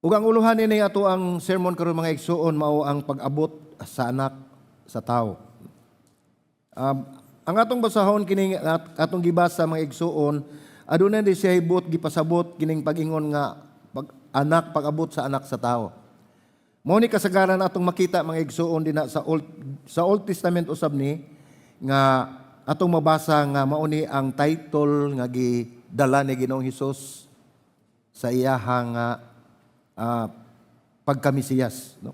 Ug ang uluhan ini ato ang sermon karon, mga igsuon, mao ang pag-abot sa Anak sa Tao. Ang atong basahon kining atong gibasa, mga igsuon, aduna di siya hibot gipasabot kining pag-ingon nga pag, anak pag-abot sa Anak sa Tao. Mao ni kasagaran atong makita, mga igsuon, dinha sa Old Testament usab ni nga atong mabasa nga mao ni ang title nga gidala ni Ginoong Hesus sa iyahang pagkamisiyas, no?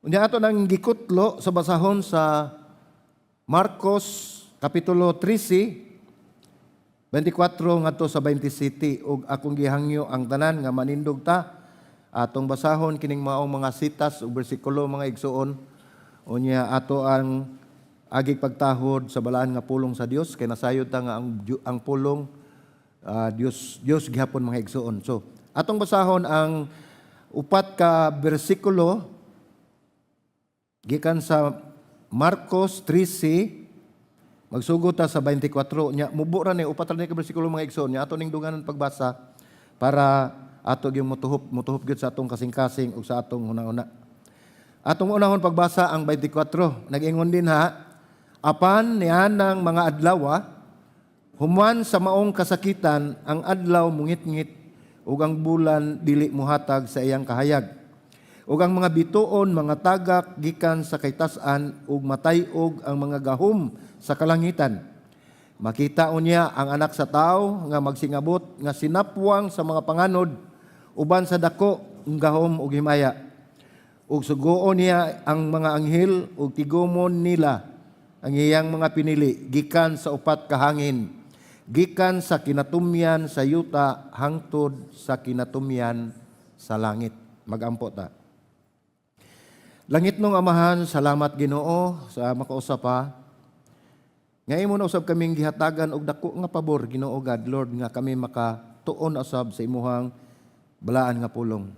Unya ato nang gikutlo sa basahon sa Marcos kapitulo 13 24 ngadto sa 27, ug akong gihangyo ang tanan nga manindog ta, atong basahon kining maong mga sitas ug bersikulo, mga igsuon. Unya ato ang agig pagtahod sa balaan nga pulong sa Dios kay nasayod ta nga ang pulong Dios, Dios gihapon, mga igsuon. So atong basahon ang upat ka bersikulo gikan sa Marcos 13. Magsugod ta sa 24 nya mubo ra ni, upat ra ni ka bersikulo, mga igsoon. Nya ato ning duganan pagbasa para ato gyud motuhop motuhop gyud sa atong kasing-kasing ug sa atong hunahuna. Atong unahon pagbasa ang 24. Nag-ingon din ha, "Apan nianang mga adlaw, human sa maong kasakitan, ang adlaw mungitngit ug ang bulan dili muhatag sa iyang kahayag. Ug ang mga bituon mga tagak gikan sa kaytas-an ug matay-og ang mga gahom sa kalangitan. Makita unya ang Anak sa Tao nga magsingabot nga sinapwang sa mga panganod uban sa dako ng gahom ug himaya. Ug sugoon niya ang mga anghel ug tigumon nila ang iyang mga pinili gikan sa upat ka hangin, gikan sa kinatumyan sa yuta hangtod sa kinatumyan sa langit." Magampo ta. Langit nung Amahan, salamat, Ginoo, sa makausap pa. Nga imo na usab kaming gihatagan og dako nga pabor, Ginoo God Lord, nga kami makatuon usab sa imuhang balaan nga pulong.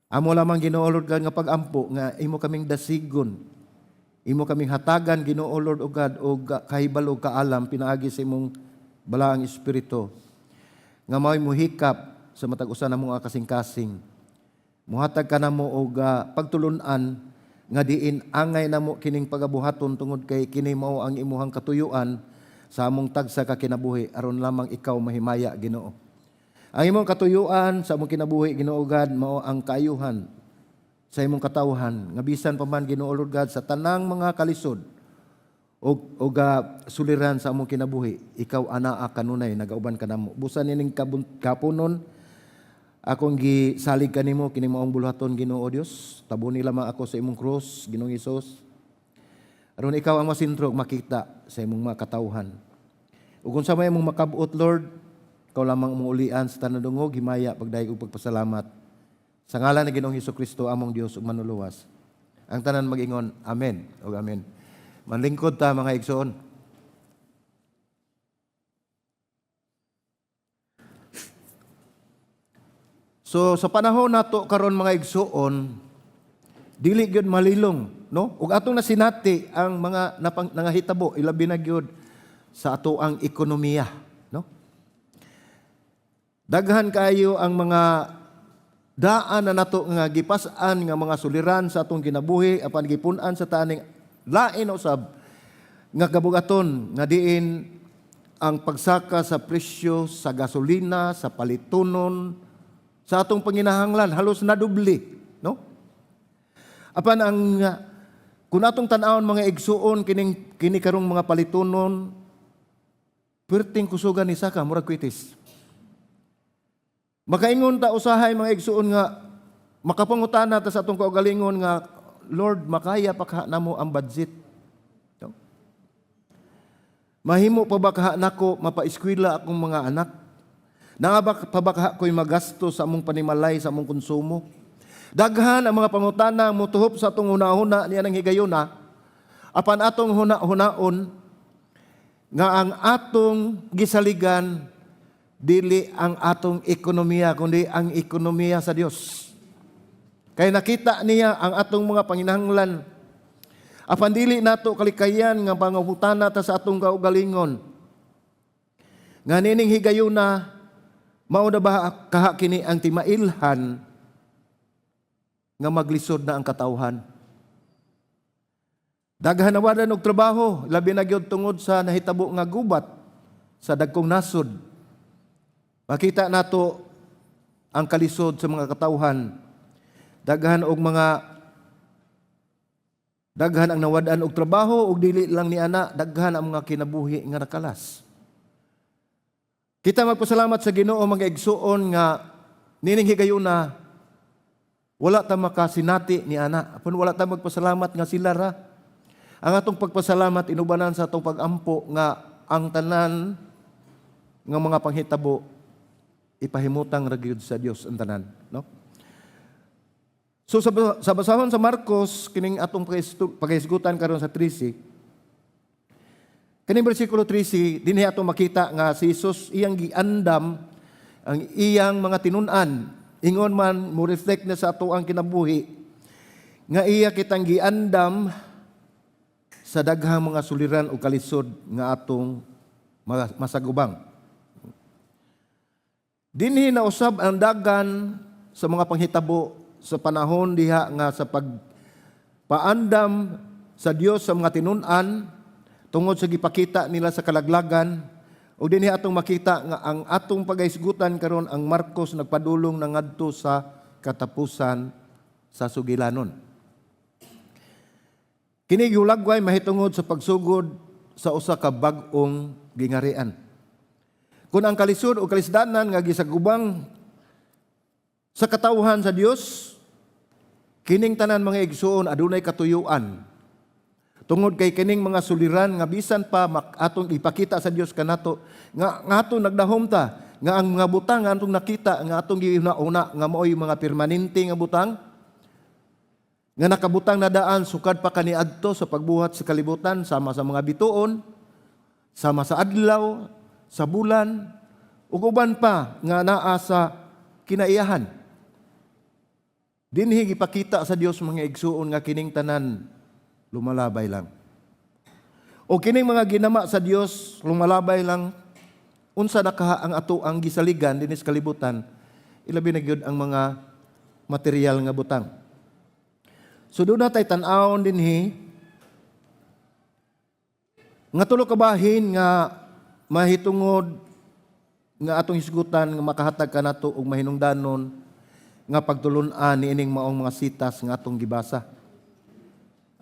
Amo lamang, Ginoo Lord God, nga pagampo nga imo kaming dasigon. Imo kaming hatagan, Ginoo Lord o God, og kahibalo og kaalam pinaagi sa imong balaang espiritu nga mao'y muhikap sa matag usa namo nga kasing-kasing. Muhatag ka namo og pagtulun-an nga diin angay namo kining pagabuhaton tungod kay kini mao ang imuhang katuyuan sa among tagsa ka kinabuhi aron lamang ikaw mahimaya, Ginoo. Ang imong katuyuan sa among kinabuhi, Ginoo God, mao ang kaayuhan sa imong katawhan nga bisan pa man, Ginoo Lord God, sa tanang mga kalisod og suliran sa among kinabuhi, ikaw anaa kanunay nagauban kanamo. Busan ining kapunon, akong gisalig kanimo kini maong buluhaton, Ginoo Dios. Tabuni lamang ako sa imong krus, Ginoong Hesus, aron ikaw ang masintro ug makita sa imong mga katawhan. Ug kung sa may imong makabot, Lord, ikaw lamang among ulian sa tanang dungog, himaya, pagdayeg ug pagpasalamat sa ngalan ni Ginoong Hesus Kristo, among Dios ug Manluluwas. Ang tanan magingon, "Amen" ug amen. Manlingkod ta, mga igsoon. So sa panahon nato karon, mga igsuon, dili gyud malilong, no? Ug atong nasinati ang mga nangahitabo, ilabi na gyud sa ato ang ekonomiya, no? Daghan kaayo ang mga daan na nato nga gipas-an nga mga suliran sa atong kinabuhi, apan gipun-an sa taning lain usab nga kabugaton nga diin ang pagsaka sa presyo sa gasolina, sa palitunon, sa atong panginahanglan halos nadubli, no? Apan ang kung atong tan-awon, mga igsuon, kining kini karong mga palitunon perting kusugan ni saka, murag kwitis. Makaingon ta usahay, mga igsuon, nga makapangutana ta sa atong kaugalingon nga, "Lord, makaya pa kaha namo ang budget? No? Mahimo pa ba kaha nako mapaeskwela akong mga anak? Naa ba pa ba kaha ko'y magasto sa among panimalay, sa among konsumo?" Daghan ang mga pangutana motuhop sa atong hunahuna niya ng higayuna, apan atong huna-hunaon nga ang atong gisaligan dili ang atong ekonomiya kundi ang ekonomiya sa Dios. Kay nakita niya ang atong mga panginahanglan. Apan dili nato kalikayan nga pangutana ta sa atong kaugalingon nga nining higayuna Mao na ba kaha kini ang timailhan nga maglisod na ang katawhan? Daghan nawadan og trabaho, labi na gyud tungod sa nahitabo nga gubat sa dagkong nasod. Makita nato ang kalisod sa mga katawhan. Daghan ang nawad-an og trabaho ug dili lang ni ana, daghan ang mga kinabuhi nga nakalas. Kita magpasalamat sa Ginoo, mga igsuon, nga nining higayuna wala ta makasinati ni ana. Apan wala ta magpasalamat nga sila ra. Ang atong pagpasalamat inubanan sa atong pagampo nga ang tanan nga mga panghitabo, ipahimutang ra gyud sa Dios ang tanan, no? So sa basahon sa Marcos, kining atong paghisgutan karon sa 13, kining bersikulo 13, dinhi atong makita nga si Jesus iyang giandam ang iyang mga tinun-an. Ingon man mo reflect na sa ato ang kinabuhi nga iya kitang giandam sa daghang mga suliran o kalisod nga atong masagubang. Dinhi na usab ang dagan sa mga panghitabo sa panahon diha nga sa pagpaandam sa Dios sa mga tinun-an tungod sa gipakita nila sa kalaglagan. Ug dinhi atong makita nga ang atong pagahisgutan karon, ang Marcos, nagpadulong na ngadto sa katapusan sa sugilanon. Kini gihulagway mahitungod sa pagsugod sa usa ka bag-ong gingarian. Kung ang kalisod o kalisdanan nga gisagubang sa katawhan sa Dios, kining tanan, mga igsuon, adunay katuyuan. Tungod kay kining mga suliran nga bisan pa atong ipakita sa Dios kanato nga atong nagdahom ta nga ang mga butang nga atong nakita, nga atong giuna-una nga maoy mga permanente nga butang nga nakabutang na daan sukad pa kaniadto sa pagbuhat sa kalibutan, sama sa mga bituon, sama sa adlaw, sa bulan ug uban pa nga naa sa kinaiyahan. Dinhi gipakita sa Dios, mga igsuon, nga kining tanan lumalabay lang. O kining mga ginama sa Dios lumalabay lang, unsa na kaha ang ato ang gisaligan dinhi sa kalibutan, ilabi na gyud ang mga material nga butang? So doon na tay tan-awon dinhi nga tulo ka bahin nga mahitungod nga atong hisgutan nga makahatag kanato og mahinungdanon nga pagtulun-an niining maong mga sitas nga atong gibasa.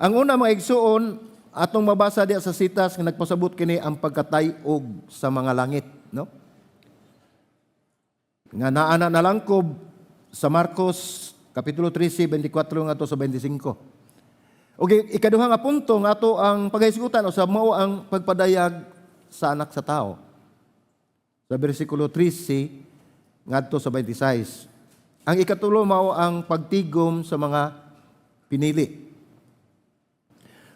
Ang una, mga igsuon, atong mabasa diya sa sitas nga nagpasabot kini ang pagkatay-og sa mga langit, no? Nga naa na nalangkob sa Marcos kapitulo 13, 24 ngadto sa 25. Okay, ikaduha nga punto nga ato ang paghisgutan o sa mao ang pagpadayag sa Anak sa Tao. Sa bersikulo 13 ngadto sa 26. Ang ikatulo mao ang pagtigom sa mga pinili.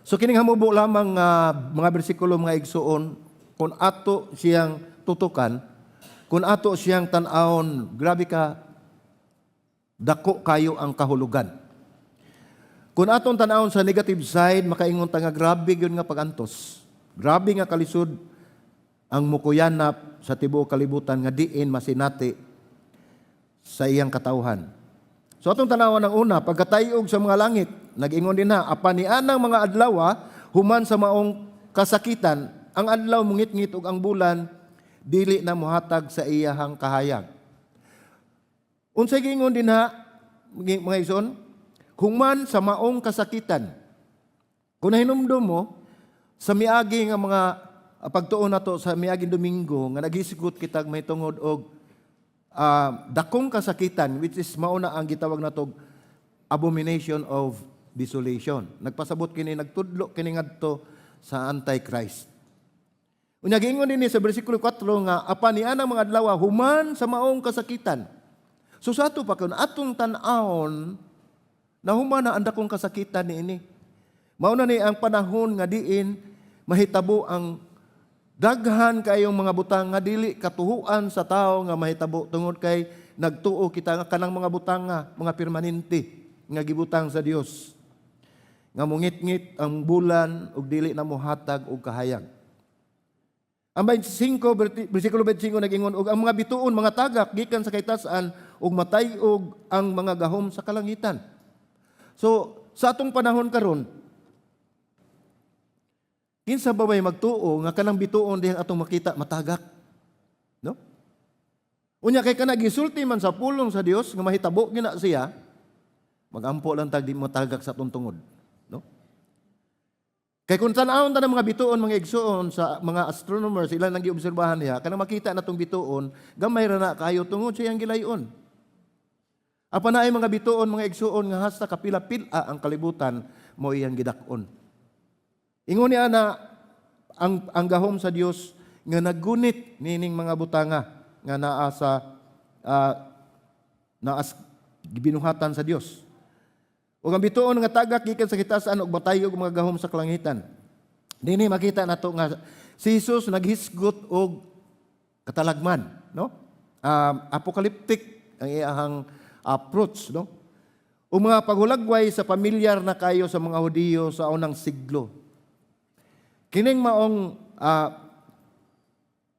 So kining hamubo lamang nga mga bersikulo, mga igsuon, kung ato siyang tutukan, kung ato siyang tan-awon, grabe ka dako kayo ang kahulugan. Kung atong tan-awon sa negative side, makaingon ta nga grabe gyud nga pagantos. Grabe nga kalisod ang mukuyanap sa tibuok kalibutan nga diin masinati sa iyang katawhan. So atong tanawan ang una, pagkatayog sa mga langit, nag-ingon din na, apan ni anang mga adlaw, human sa maong kasakitan, ang adlaw mungitngit ug ang bulan dili na muhatag sa iyahang kahayag. Unsay giingon dinha, mga igsoon? Human sa maong kasakitan. Kung nahinumdum mo, sa miagi nga mga pagtuon nato sa miaging Domingo nga naghisgot kita mahitungod og dakong kasakitan, which is mao na ang gitawag nato abomination of desolation. Nagpasabot kini, nagtudlo kini ngadto sa Antichrist. Unya giingon dinhi sa bersikulo 4 nga apan ni anang mga adlaw human sa maong kasakitan. So sa ato pa, kung atong tan-awon, nahuman na ang dakong kasakitan niini. Mao na ni ang panahon nga diin mahitabo ang daghan kayong mga butang nga dili katuhuan sa tao nga mahitabo, tungod kay nagtuo kita nga kanang mga butang nga mga permanente nga gibutang sa Dios, nga mungitngit ang bulan ug dili na mohatag og kahayag. Ang 25, versikulo 25 nag-ingon, "Ug ang mga bituon mga tagak gikan sa kahitasan ug matay-og ang mga gahom sa kalangitan." So, sa atong panahon karon, kinsa ba may magtuo nga kanang bituon dihang atong makita matagak? No? Unya kay kana gisulti man sa pulong sa Dios nga mahitabo gina siya, magampo lang tag di matagak sa atong tungod, no? Kay kung tan-awon ta ng mga bituon, mga igsuon, sa mga astronomers, ilan nang giobserbahan niya, kanang makita na tong bituon, gamay ra na kayo tungod sa iyang gilayon. Apan naay mga bituon, mga igsuon, nga hasta kapila-pila ang kalibutan mo iyang gidak-on. Ingon niya na ang gahom sa Dios nga naggunit nining mga butanga nga naa sa naa gibinuhatan sa Dios. Ug ang bituon nga tagak gikan sa kahitasan ug matayog mga gahom sa kalangitan. Dinhi makita nato nga si Jesus naghisgot og katalagman, no? Apocalyptic ang iyahang approach, no? O mga paghulagway sa pamilyar na kayo sa mga Hudiyo sa unang siglo. Kining maong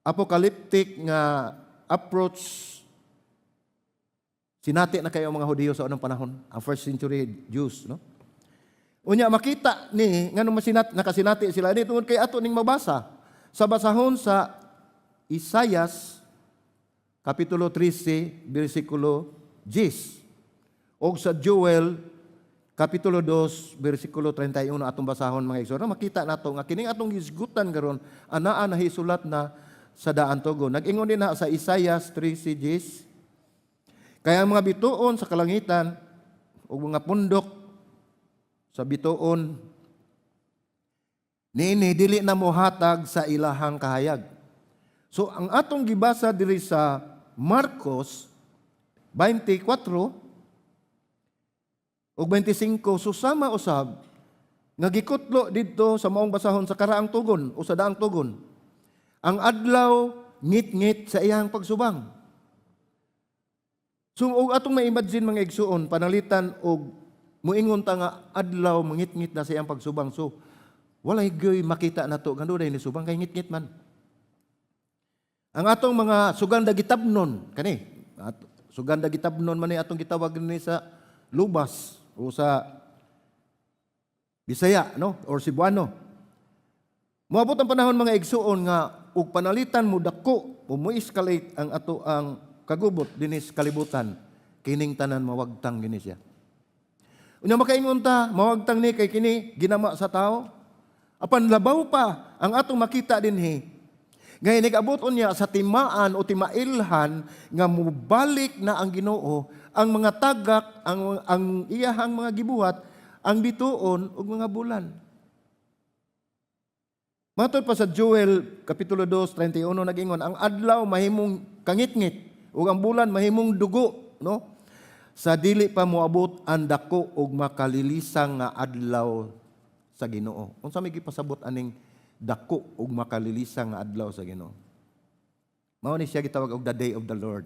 apocalyptic nga approach, sinati na kayo ang mga Hudiyo sa unang panahon, ang first century Jews, no? Unya makita ni ngano masinat nakasinati sila ni tungod kay ato ning mabasa sa basahon sa Isayas kapitulo 13 bersikulo 10 o sa Joel kapitulo 2 bersikulo 31 atong basahon, mga igsoon. Makita nato nga kining atong hisgutan karon anaa nahisulat na sa daan tugon. Nag-ingon din na sa Isayas 13:10, "Kaya ang mga bituon sa kalangitan ug mga pundok sa bituon niini dili na mohatag sa ilahang kahayag." So ang atong gibasa diri sa Marcos 24 ug 25 susama usab nga gikutlo didto sa maong basahon sa karaang tugon o sa daang tugon. Ang adlaw ngit-ngit sa iyang pagsubang. So og atong ma-imagine, mga igsuon, panalitan og muingon ta nga adlaw mangitngit na sa iyang pagsubang. So walay gyoy makita nato kanunay ni subang kay ngitngit man. Ang atong mga suganda gitabnon kani, suganda gitabnon man ni atong gitawag ni sa Lubas o sa Bisaya, no, or Cebuano. Moabot ang panahon, mga igsuon, nga ug panalitan mo dako o mo escalate ang ato ang kagubot dinhi sa kalibutan, kining tanan mawagtang gini siya. Unya makaingon ta, mawagtang ni kay kini ginama sa tao. Apan labaw pa ang atong makita dinhi. Ngayon nag-abot unya sa timaan o timailhan nga mubalik na ang Ginoo, ang mga tagak, ang iyahang mga gibuhat, ang bituon ug mga bulan. Matod pa sa Joel kapitulo 2, 31 nag-ingon, ang adlaw mahimong kangitngit ug ang bulan mahimong dugo, no? Sa dili pa moabot ang dako ug makalilisang nga adlaw sa Ginoo. Unsa may gipasabot aning dako ug makalilisang nga adlaw sa Ginoo? Mao ni siya gitawag og the day of the Lord.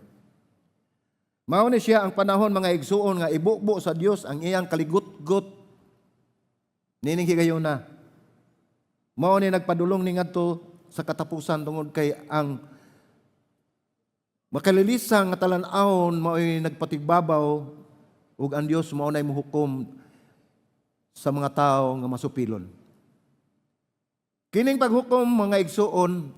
Mao ni siya ang panahon, mga igsuon, nga ibubo sa Dios ang iyang kaligutgot nining higayuna. Mao ni nagpadulong ni ngadto sa katapusan tungod kay ang makalilisang nga talan-awon mao'y nagpatigbabaw ug ang Dios mao nay mohukom sa mga tao nga masupilon. Kining paghukom, mga igsuon,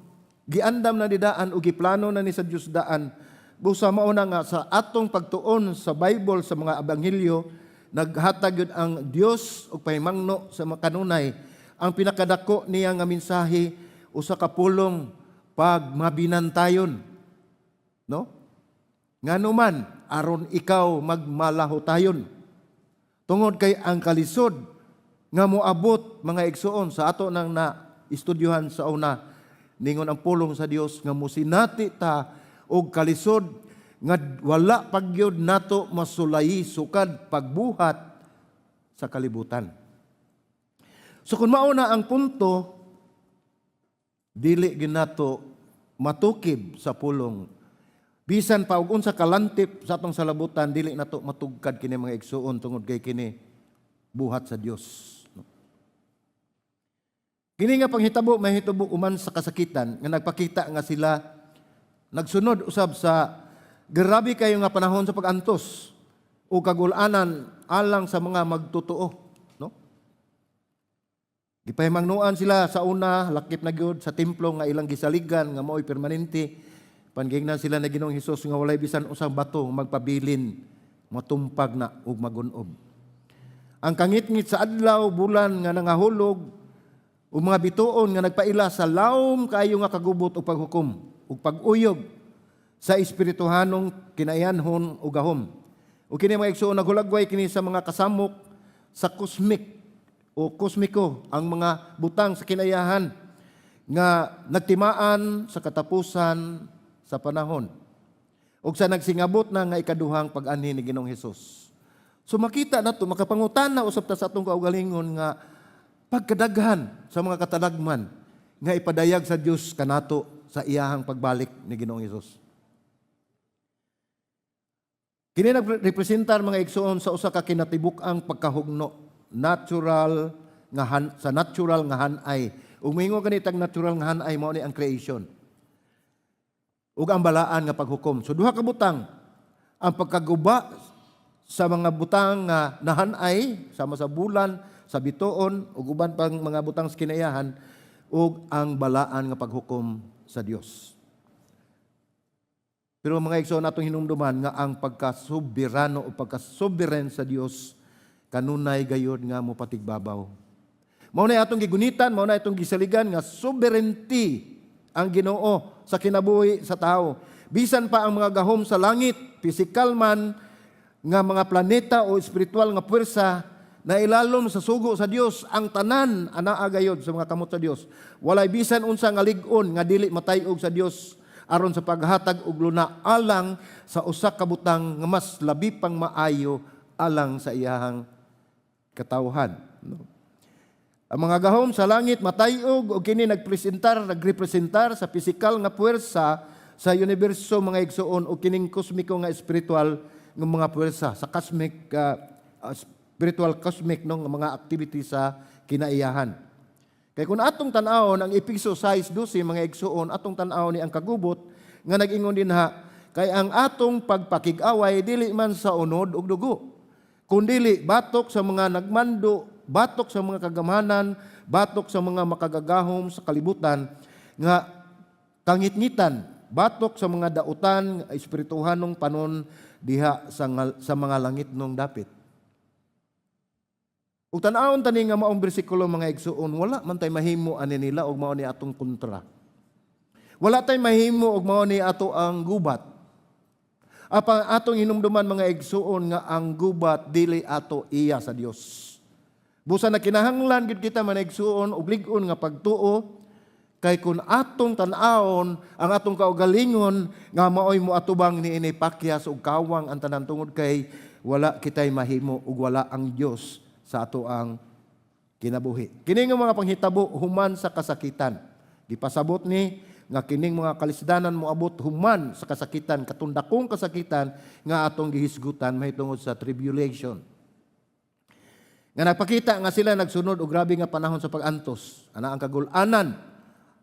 giandam na didaan ug giplano na ni sa Dios daan. Busa mao na nga sa atong pagtuon sa Bible, sa mga ebanghelyo, naghatag yun ang Dios og pahimangno sa mga kanunay. Ang pinakadako niya nga mensahe usa ka pulong, pagmabinantayon. No? Ngano man, aron ikaw magmalahutayon. Tungod kay ang kalisod nga moabot, mga igsuon, sa ato nang na estudyuhan sa una, ningon ang pulong sa Dios nga musinati ta og kalisod nga wala pagyud nato masulayi sukad pagbuhat sa kalibutan. So kung mao na ang punto, dili ginato matukib sa pulong. Bisan pa og unsa kalantip sa atong salabutan, dili nato matugkad kini, mga igsuon, tungod kay kini buhat sa Dios. No? Kini nga panghitabo mahitabo uman sa kasakitan nga nagpakita nga sila nagsunod usab sa grabe kayo nga panahon sa pag-antos o kagulanan alang sa mga magtotoo, no? Gipahimangnuan sila sa una, lakip na gyud sa templo nga ilang gisaligan nga mao'y permanente. Panggingnan sila na Ginoong Hesus nga walay bisan usang bato magpabilin, matumpag na ug magunob. Ang kangitngit sa adlaw, bulan nga nangahulog, ug mga bituon nga nagpaila sa lawom kaayo nga kagubot o paghukom ug pag-uyog sa espirituhanong kinayanhon o gahom. Ug kini, mga igsoon, naghulagway kini sa mga kasamok sa cosmic o kosmiko, ang mga butang sa kinayahan nga nagtimaan sa katapusan sa panahon ug sa nagsingabot na nga ikaduhang pag-anhi ni Ginoong Hesus. So makita nato, makapangutana usab ta sa atong kaugalingon nga pagkadaghan sa mga katalagman nga ipadayag sa Dios kanato sa iyahang pagbalik ni Ginoong Hesus. Kini nagrepresentar, mga igsoon, sa usa ka kinatibuk-ang pagkahugno natural nga sa natural nga hanay. Ug moingon ganitag natural nga hanay, mao ni ang creation ug ang balaan nga paghukom. So duha ka butang: ang pagkaguba sa mga butang nga nahanay sama sa bulan, sa bituon ug uban pang mga butang sa kinayahan, ug ang balaan nga paghukom sa Dios. Pero, mga igsoon, atong hinumduman nga ang pagkasoberano o pagkasovereign sa Dios kanunay gayod nga mopatigbabaw. Mao na atong gigunitan, mao na itong gisaligan nga sovereignty ang Ginoo sa kinabuhi sa tao. Bisan pa ang mga gahom sa langit, pisikal man nga mga planeta o espiritual nga puwersa, na ilalom sa sugo sa Dios. Ang tanan anaa gayod sa mga kamot sa Dios. Walay bisan unsa nga lig-on nga dili matay-og sa Dios aron sa paghatag og luna alang sa usa ka butang nga mas labi pang maayo alang sa iyahang katawhan, no? Ang mga gahom sa langit matayog og kini nagpresentar, nagrepresentar sa pisikal nga puwersa sa universo, mga igsoon, o kining kosmiko nga espiritual nga mga puwersa sa cosmic, spiritual cosmic, no, nga mga activity sa kinaiyahan. Kay kung atong tan-awon ang Efeso 6:12, mga igsoon, atong tan-awon ni ang kagubot nga nag-ingon dinha, "Kay ang atong pagpakig-away dili man sa unod ug dugo, kundili batok sa mga nagmando, batok sa mga kagamhanan, batok sa mga makagagahom sa kalibutan nga kangitngitan, batok sa mga dautan espirituhanong panon diha sa mga langitnong dapit." Ug tan-awon tani nga maong bersikulo, mga igsoon, wala man tay mahimo ani nila og mao ni atong kontra. Wala tay mahimo og mao ni ato ang gubat. Apan atong hinumduman, mga igsoon, nga ang gubat dili ato, iya sa Dios. Busa na kinahanglan gid kita, mga igsoon, og lig-on nga pagtuo, kay kun atong tan-awon ang atong kaugalingon nga maoy moatubang niini, pakyas ug kawang ang tanan, tungod kay wala kitay mahimo ug wala ang Dios sa ato ang kinabuhi. Kini nga mga panghitabo human sa kasakitan. Gipasabot ni nga kining mga kalisdanan moabot human sa kasakitan, katong dakong kasakitan nga atong gihisgutan mahitungod sa tribulation. Nga nagpakita nga sila nagsunod og grabe nga panahon sa pag-antos. Ana ang kagulanan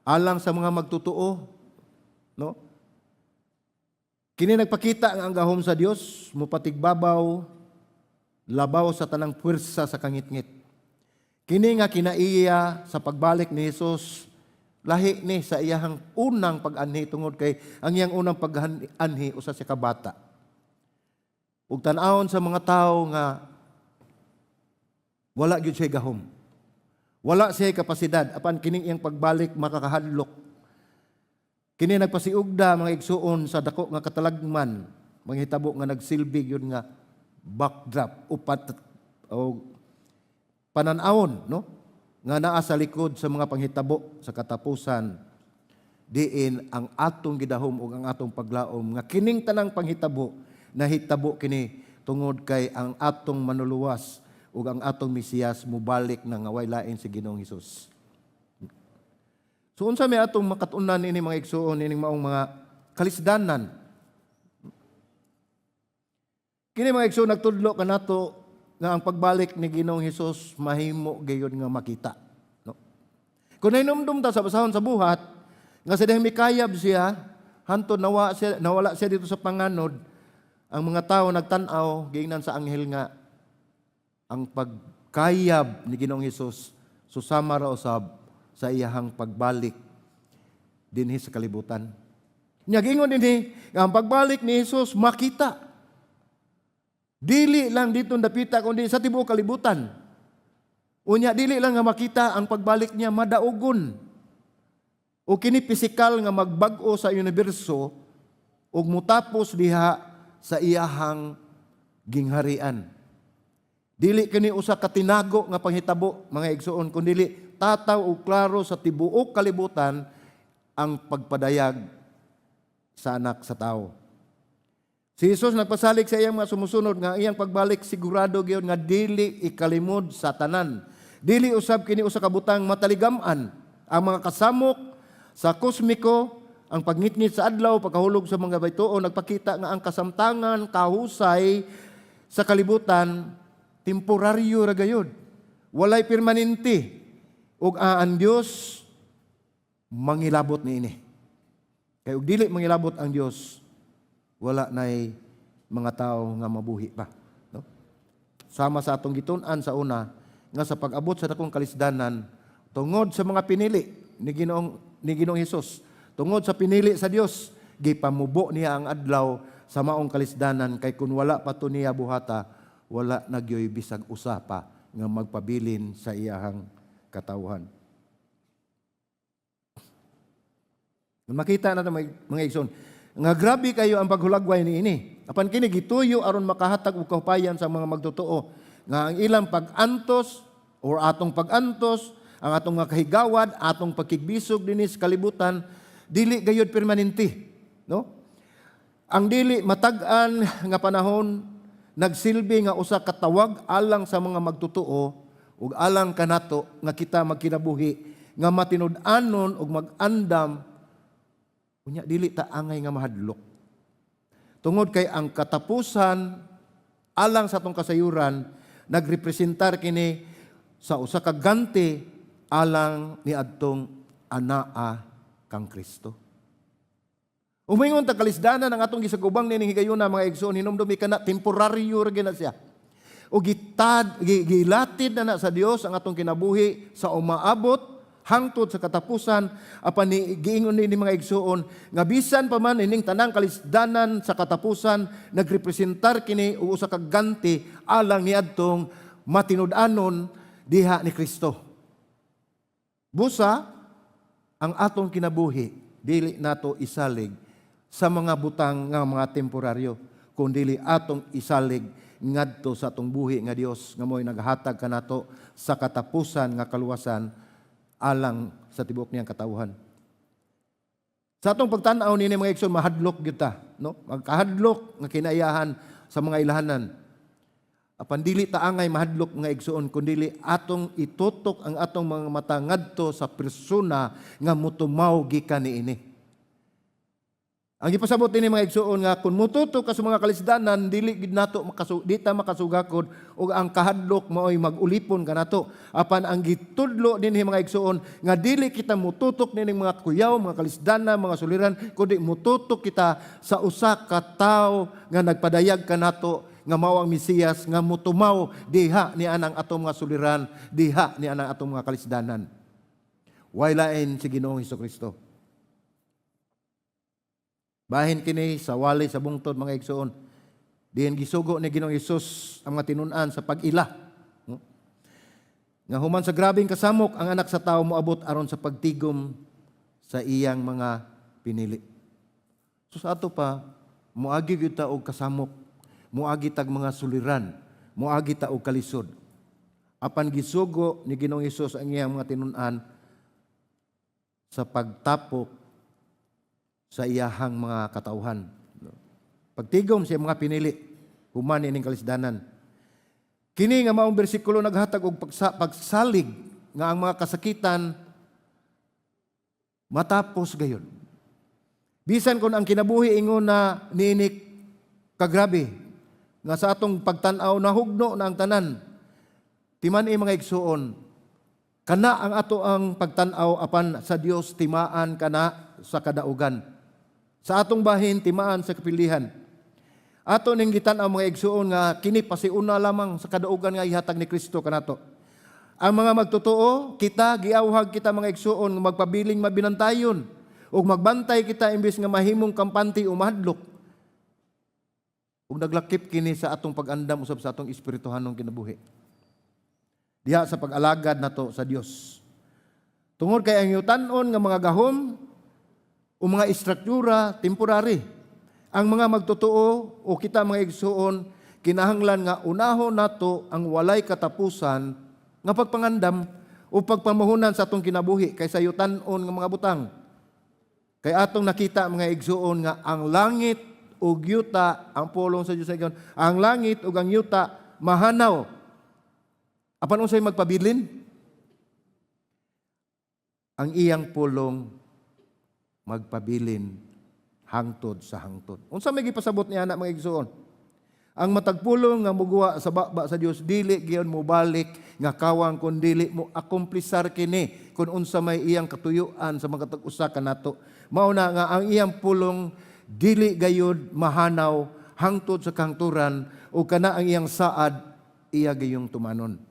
alang sa mga magtotoo, no? Kini nagpakita nga ang gahom sa Dios mopatigbabaw labaw sa tanang puwersa sa kangitngit. Kini nga kinaiya sa pagbalik ni Jesus, lahi ni sa iyahang unang pag-anhi, tungod kay ang iyang unang pag-anhi, usa siya ka bata. Ug tan-awon sa mga tawo nga wala gyud siya gahom. Wala siya kapasidad apan kining iyang pagbalik makakahadlok. Kini nagpasiugda, mga igsuon, sa dako nga katalagman, manghitabo nga nagsilbi gyud nga backdrop o, o panan-awon, no, nga naa sa likod sa mga panghitabo sa katapusan, diin ang atong gidahom ug ang atong paglaom nga kining tanang panghitabo nahitabo kini tungod kay ang atong Manluluwas ug ang atong Mesiyas mobalik na, nga way lain si Ginoong Hesus. So unsa may atong makat-unan ini, mga igsuon, ining maong mga kalisdanan? Kini, mga igsoon, nagtudlo kanato nga ang pagbalik ni Ginoong Hesus mahimo gayud nga makita. No? Kung nahinumdum ta sa basahon sa Buhat, nga sa dihang mikayab siya, hantod nawala siya dito sa panganod, ang mga tao nagtan-aw, giingnan sa anghel nga ang pagkayab ni Ginoong Hesus susama ra usab sa iyahang pagbalik dinhi sa kalibutan. Nya giingon dinhi nga ang pagbalik ni Hesus makita. Dili lang dito dapita kundi sa tibuok kalibutan. Unya dili lang nga makita ang pagbalik niya, madaugon. O kini pisikal nga magbag-o sa universo ug mutapos diha sa iyahang gingharian. Dili kini usa ka tinago nga panghitabo, mga igsoon, kundi tataw ug klaro sa tibuok kalibutan ang pagpadayag sa Anak sa Tao. Si Jesus nagpasalig sa iyang mga sumusunod nga ang iyang pagbalik sigurado gyud nga dili ikalimod sa tanan. Dili usab kini usa ka butang mataligam-an. Ang mga kasamok sa kosmiko, ang pagngitngit sa adlaw, pagkahulog sa mga baytuon, nagpakita nga ang kasamtangan, kahusay sa kalibutan, temporaryo ra gayud. Walay permanente. Ug ang Dios mangilabot niini. Kay ug dili mangilabot ang Dios, wala nay mga tao nga mabuhi pa. No? Sama sa atong gitun-an sa una, nga sa pag-abot sa dakong kalisdanan, tungod sa mga pinili ni Ginoong Hesus, tungod sa pinili sa Dios, gipamubo niya ang adlaw sa maong kalisdanan, kay kun wala pa to niya buhata, wala na gyoy bisag usa pa nga magpabilin sa iyahang katawhan. Makita na mga igsoon nga grabe kayo ang paghulagway niini. Apan kini gituyo aron makahatag og kahupayan sa mga magtotoo nga ang ilang pag-antos or atong pag-antos, ang atong mga kahigawad, atong pagkigbisog dinhi sa kalibutan, dili gayud permanente, no? Ang dili matag-an nga panahon nagsilbi nga usa ka tawag alang sa mga magtotoo ug alang kanato nga kita magkinabuhi nga matinud-anon ug mag-andam, unya dili ta angay nga mahadlok. Tungod kay ang katapusan alang sa atong kasayuran nagrepresentar kini sa usa ka ganti alang niadtong anaa kang Kristo. Umingon ta kalisdanan ang atong gisagubang nining higayuna, mga igsoon, hinumdumi kana temporaryo ra gyud na siya. O gilatid na na sa Dios ang atong kinabuhi sa umaabot hangtod sa katapusan, apan ni giingon ni mga igsoon nga bisan pa man ining tanang kalisdanan sa katapusan, nagrepresentar kini og usa ka ganti alang niadtong matinud-anon diha ni Kristo. Busa ang atong kinabuhi dili nato isalig sa mga butang nga mga temporaryo, kundi atong isalig ngadto sa atong buhi nga Dios nga mo'y naghatag kanato sa katapusan nga kaluwasan alang sa tibuok niyang katawhan. Sa atong pagtan-aw nini, mga igsoon, mahadlok gyud ta, no? Magkahadlok nga kinaiyahan sa mga ilahanan. Apan dili ta angay mahadlok, mga igsoon, kundi atong itutok ang atong mga mata ngadto sa persona nga mutumaw gikan niini. Ang gipasabot ini, mga igsoon, nga kung mututok ka sa mga kalisdanan, dili gid nato di ta makasugakod ug ang kahadlok maoy mag-ulipon kanato. Apan ang gitudlo dinhi, mga igsoon, nga dili kita mututok nining mga kuyaw, mga kalisdanan, mga suliran, kundi mututok kita sa usa ka tawo nga nagpadayag kanato nga mao ang Mesiyas nga mutumaw diha ni anang atong mga suliran, diha ni anang atong mga kalisdanan. Way lain si Ginoong Kristo. Bahin kini sa wali sa bungtod, mga igsoon. Diin gisugo ni Ginoong Hesus ang mga tinun-an sa pag-ila. No? Nga human sa grabeng kasamok, ang Anak sa Tao moabot aron sa pagtigom sa iyang mga pinili. So sa ato pa, moagi gyud ta og kasamok, moagi tag mga suliran, moagi ta og kalisod. Apan gisugo ni Ginoong Hesus ang iyang mga tinun-an sa pagtapok sa iyahang mga katauhan. No? Pagtigom sa mga pinili, human ining kalisdanan. Kini nga maong bersikulo naghatag og pagsalig nga ang mga kasakitan matapos gayon. Bisan kung ang kinabuhi ingon na niini kagrabe nga sa atong pagtan-aw nahugno na ang tanan. Timan-i, mga igsuon, Kana ang ato ang pagtan-aw, apan sa Dios timaan kana sa kadaugan. Sa atong bahin, timaan sa kapilihan. Ato ning gitan-aw, mga igsuon, nga kini pasiuna lamang sa kadaugan nga ihatag ni Kristo kanato. Ang mga magtotoo, kita giawhag kita, mga igsuon, nga magpabiling mabinantayon ug magbantay kita imbes nga mahimong kampante o mahadlok. Ug naglakip kini sa atong pag-andam usab sa atong espirituhanong kinabuhi diha sa pag-alagad nato sa Dios. Tungod kay ang yutan-on nga mga gahom o mga istruktura, temporary. Ang mga magtotoo o kita, mga igsuon, kinahanglan nga unahon nato ang walay katapusan nga pagpangandam o pagpamuhunan sa atong kinabuhi kaysa yutan-on nga mga butang. Kay atong nakita, mga igsuon, nga ang langit ug yuta, ang pulong sa Dios ay ang langit ug ang yuta mahanaw. Apan unsay magpabilin? Ang iyang pulong magpabilin hangtod sa hangtod. Unsa may gipasabot niya na, mga igsuon? Ang matag pulong nga muguwa sa baba sa Dios dili gyud mobalik nga kawang kun dili mo akomplisar kini kung unsa may iyang katuyuan sa mga tag-usa kanato. Mao na nga ang iyang pulong dili gayud mahanaw hangtod sa kahangturan o kana ang iyang saad, iya gayong tumanon.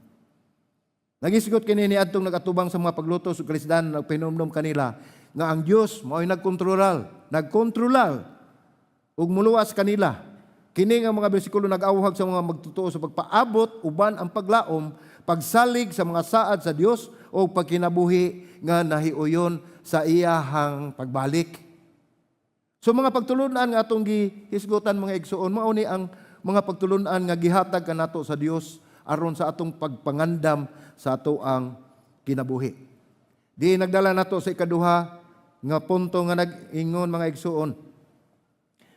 Nagisgot kini ni adtong nagatubang sa mga paglutos ug kalisdan, nagpahinumdom kanila nga ang Dios mao'y nagkontrolal, nagkontrolal ug muluwas kanila. Kini nga mga bersikulo nag-awhag sa mga magtotoo sa pagpaabot uban ang paglaom, pagsalig sa mga saad sa Dios o pagkinabuhi nga nahiuyon sa iyahang pagbalik. So mga pagtulunan nga atong gihisgutan, mga igsuon, mao ni ang mga pagtulunan nga gihatag kanato sa Dios aron sa atong pagpangandam sa ato ang kinabuhi. Di nagdala nato sa ikaduha nga punto nga nag-ingon, mga igsuon.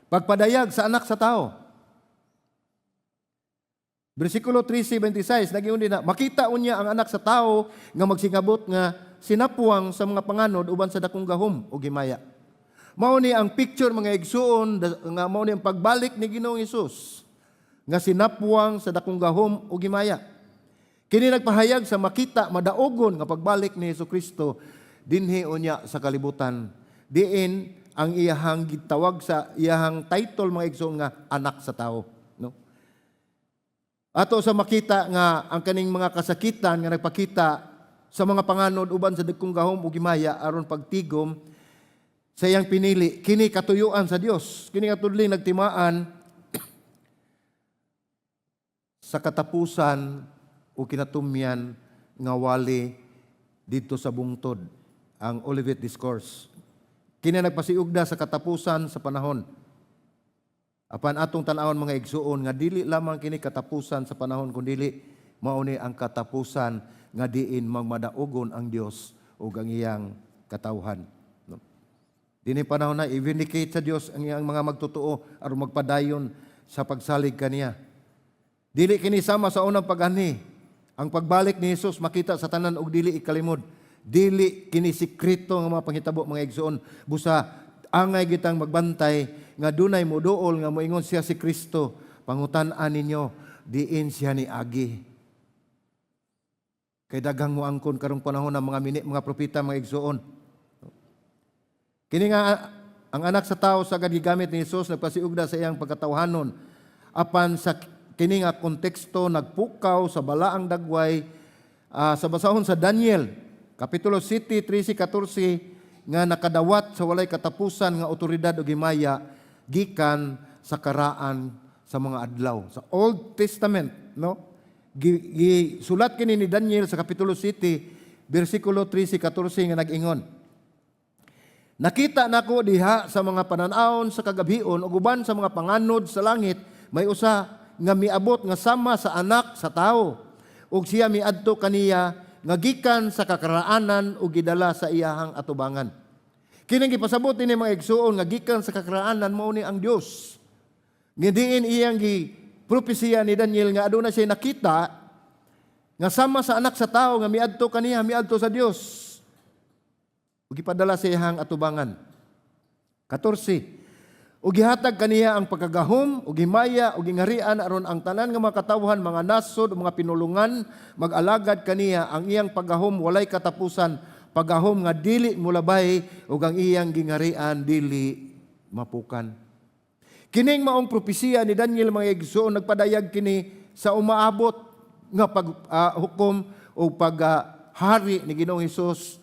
Pagpadayag sa Anak sa Tao. Bersikulo 13:26, nag-ingon din na, "Makita unya ang Anak sa Tao nga magsingabot nga sinapuang sa mga panganod uban sa dakong gahom o himaya." Mao ni ang picture, mga igsuon, nga mao ni ang pagbalik ni Ginoong Hesus nga sinapuang sa dakong gahom o himaya. Kini nagpahayag sa makita madaogon nga pagbalik ni Hesus Kristo dinhi unya sa kalibutan. Diin ang iyahang gitawag sa iyahang title, mga igsuon, nga Anak sa Tao, no? Ato sa makita nga ang kaning mga kasakitan nga nagpakita sa mga panganod uban sa dagkong gahom ug himaya aron pagtigom sa iyang pinili, kini katuyuan sa Dios. Kini nga tudling nagtimaan sa katapusan o kinatumyan nga wali didto sa bungtod, ang Olivet Discourse. Kini nagpasiugda sa katapusan sa panahon. Apan atong tan-awon, mga igsuon, nga dili lamang kini katapusan sa panahon kundili mao ni ang katapusan nga diin magmadaogon ang Dios ug ang iyang katawhan. No? Dini panahon na i-vindicate sa Dios ang iyang mga magtotoo aron magpadayon sa pagsalig kaniya. Dili kini sama sa unang pag-anhi. Ang pagbalik ni Jesus makita sa tanan ug dili ikalimod. Dili kini sikreto nga mga panghitabo, mga igsuon. Busa angay gitang magbantay nga dunay moduol nga moingon siya si Kristo. Pangutan-an ninyo diin siya ni agi. Kay daghang moangkon karong panahon ng mga mini, mga propeta, mga igsuon. Kini nga ang Anak sa Tao sa gigamit ni Jesus nagpasiugda sa iyang pagkatawhanon. Apan sa kini nga konteksto nagpukaw sa balaang dagway sa basahon sa Daniel Kapitulo 7, 13, 14 nga nakadawat sa walay katapusan nga otoridad o himaya gikan sa karaan sa mga adlaw. Sa Old Testament, no? Gisulat kini ni Daniel sa Kapitulo 7, bersikulo 13, 14 nga nag-ingon, "Nakita nako diha sa mga pananawon sa kagabhion ug uban sa mga panganod sa langit, may usa nga miabot nga sama sa anak sa tao. Ug siya miadto kaniya nga gikan sa kakaraanan ug gidala sa iyahang atubangan." Kini gipasabot ni mga igsuon nga gikan sa kakaraanan mao ni ang Dios. Nga diin iyang gi propesiya ni Daniel nga aduna siya nakita nga sama sa anak sa tao nga miadto kaniya, miadto sa Dios ug gipadala sa iyang atubangan. 14. Ug gihatag kaniya ang pagkagahom ug himaya ug gingarian aron ang tanan nga mga katawhan, mga nasod ug mga pinulungan mag-alagad kaniya. Ang iyang paggahom walay katapusan, paggahom nga dili mulabay, ug ang iyang gingarian dili mapukan. Kining maong propesiya ni Daniel, mga igsoon, nagpadayag kini sa umaabot nga pag hukom o paghari ni Ginoong Hesus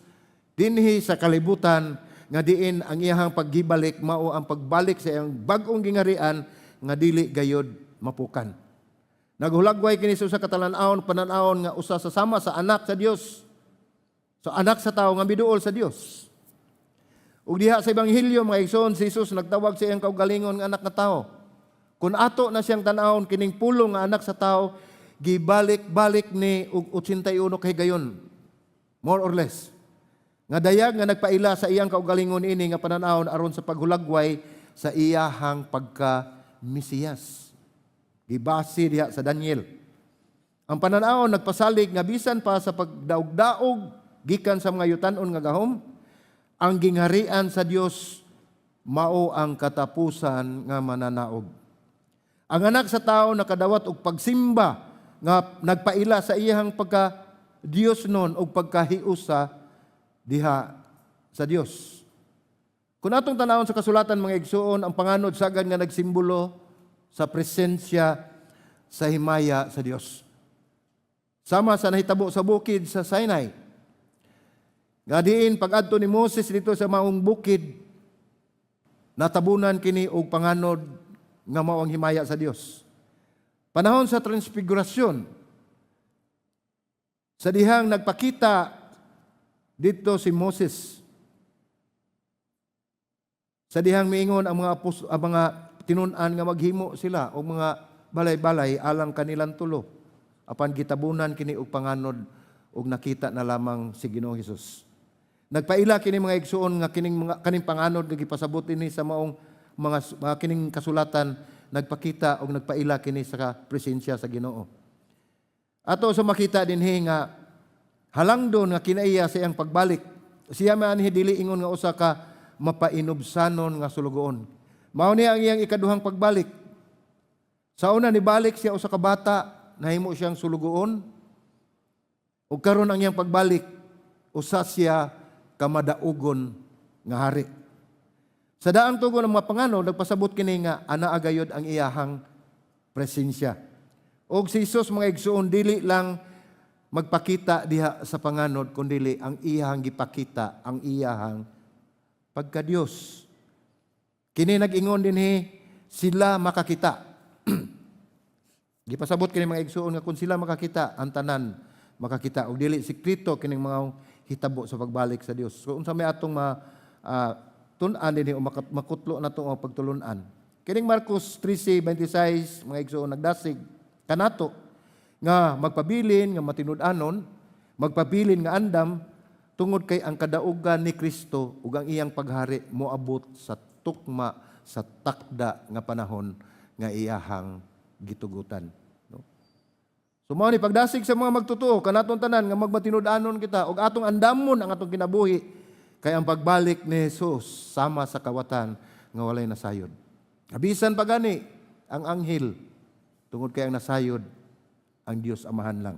dinhi sa kalibutan, nga diin ang iyahang paggibalik mao ang pagbalik sa iyang bag-ong gingarian nga dili gayod mapukan. Naghulagway kini sa usa ka talan-awon, panan-awon nga usa sa sama sa anak sa Dios. So anak sa tao nga miduol sa Dios. Ug diha sa Ebanghelyo, mga igsoon, si Jesus nagtawag sa iyang kaugalingon nga anak nga tao. Kung ato na siyang tan-awon, kining pulong nga anak sa tao, gibalik-balik ni og 81 kahigayon. More or less. Nga dayag nga nagpaila sa iyang kaugalingon ini nga pananawon aron sa paghulagway sa iyahang pagka Mesiyas. Gibase diha sa Daniel. Ang pananawon nagpasalig nga bisan pa sa pagdaog-daog gikan sa mga yutan-on nga gahom, ang gingharian sa Dios mao ang katapusan nga mananaog. Ang anak sa tao nakadawat og pagsimba nga nagpaila sa iyang pagka Dios nun og pagkahiusa diha sa Dios. Kung atong tanawon sa kasulatan, mga igsuon, ang panganod sagad nga nagsimbolo sa presensya sa himaya sa Dios. Sama sa nahitabo sa bukid sa Sinai. Nga diin pag-adto ni Moses dito sa maong bukid, natabunan kini og panganod nga mao ang himaya sa Dios. Panahon sa Transfigurasyon, sa dihang nagpakita dito si Moses, sa dihang miingon ang mga tinun-an nga maghimo sila og mga balay-balay alang kanilang tulo. Apan gitabunan kini og panganod ug nakita na lamang si Ginoong Hesus. Nagpaila kini, mga igsuon, nga kining mga kaning panganod nga gipasabot ini sa maong mga kining kasulatan, nagpakita og nagpaila kini sa presensya sa Ginoo. Ato sa makita dinhi nga halangdon nga kinaiya sa iyang pagbalik. Siya man dili ingon nga usa ka mapainubsanon nga sulugoon. Mao ni ang iyang ikaduhang pagbalik. Sa una, nibalik siya usa ka bata, nahimo siyang sulugoon. Ug karon ang iyang pagbalik, usa siya ka madaugon nga hari. Sa daang tugon ng mga panganod, nagpasabot kini nga anaa gayod ang iyahang presensya. Og si Jesus, mga igsuon, dili lang magpakita diha sa panganod, kundili ang iyahang gipakita ang iyahang pagka-Dios. Kini nag-ingon dinhi, sila makakita. Gipasabot kini, mga igsuon, nga kung sila makakita, ang tanan makakita og dili sekreto kining mga hitabo sa pagbalik sa Dios. So unsa may atong ma tun-an dinhi o makutlo na ang pagtulun-an? Kining Marcos 13:26, mga igsuon, nagdasig kanato nga magpabilin nga matinud-anon, magpabilin nga andam, tungod kay ang kadaugan ni Kristo ug ang iyang paghari moabot sa tukma sa takda nga panahon nga iyahang gitugutan. No? So mao ni pagdasig sa mga magtotoo kanatong tanan nga magmatinud-anon kita ug atong andamon ang atong kinabuhi, kay ang pagbalik ni Jesus sama sa kawatan nga walay nasayod. Bisan pa gani ang anghel, tungod kay ang nasayod ang Dios Amahan lang.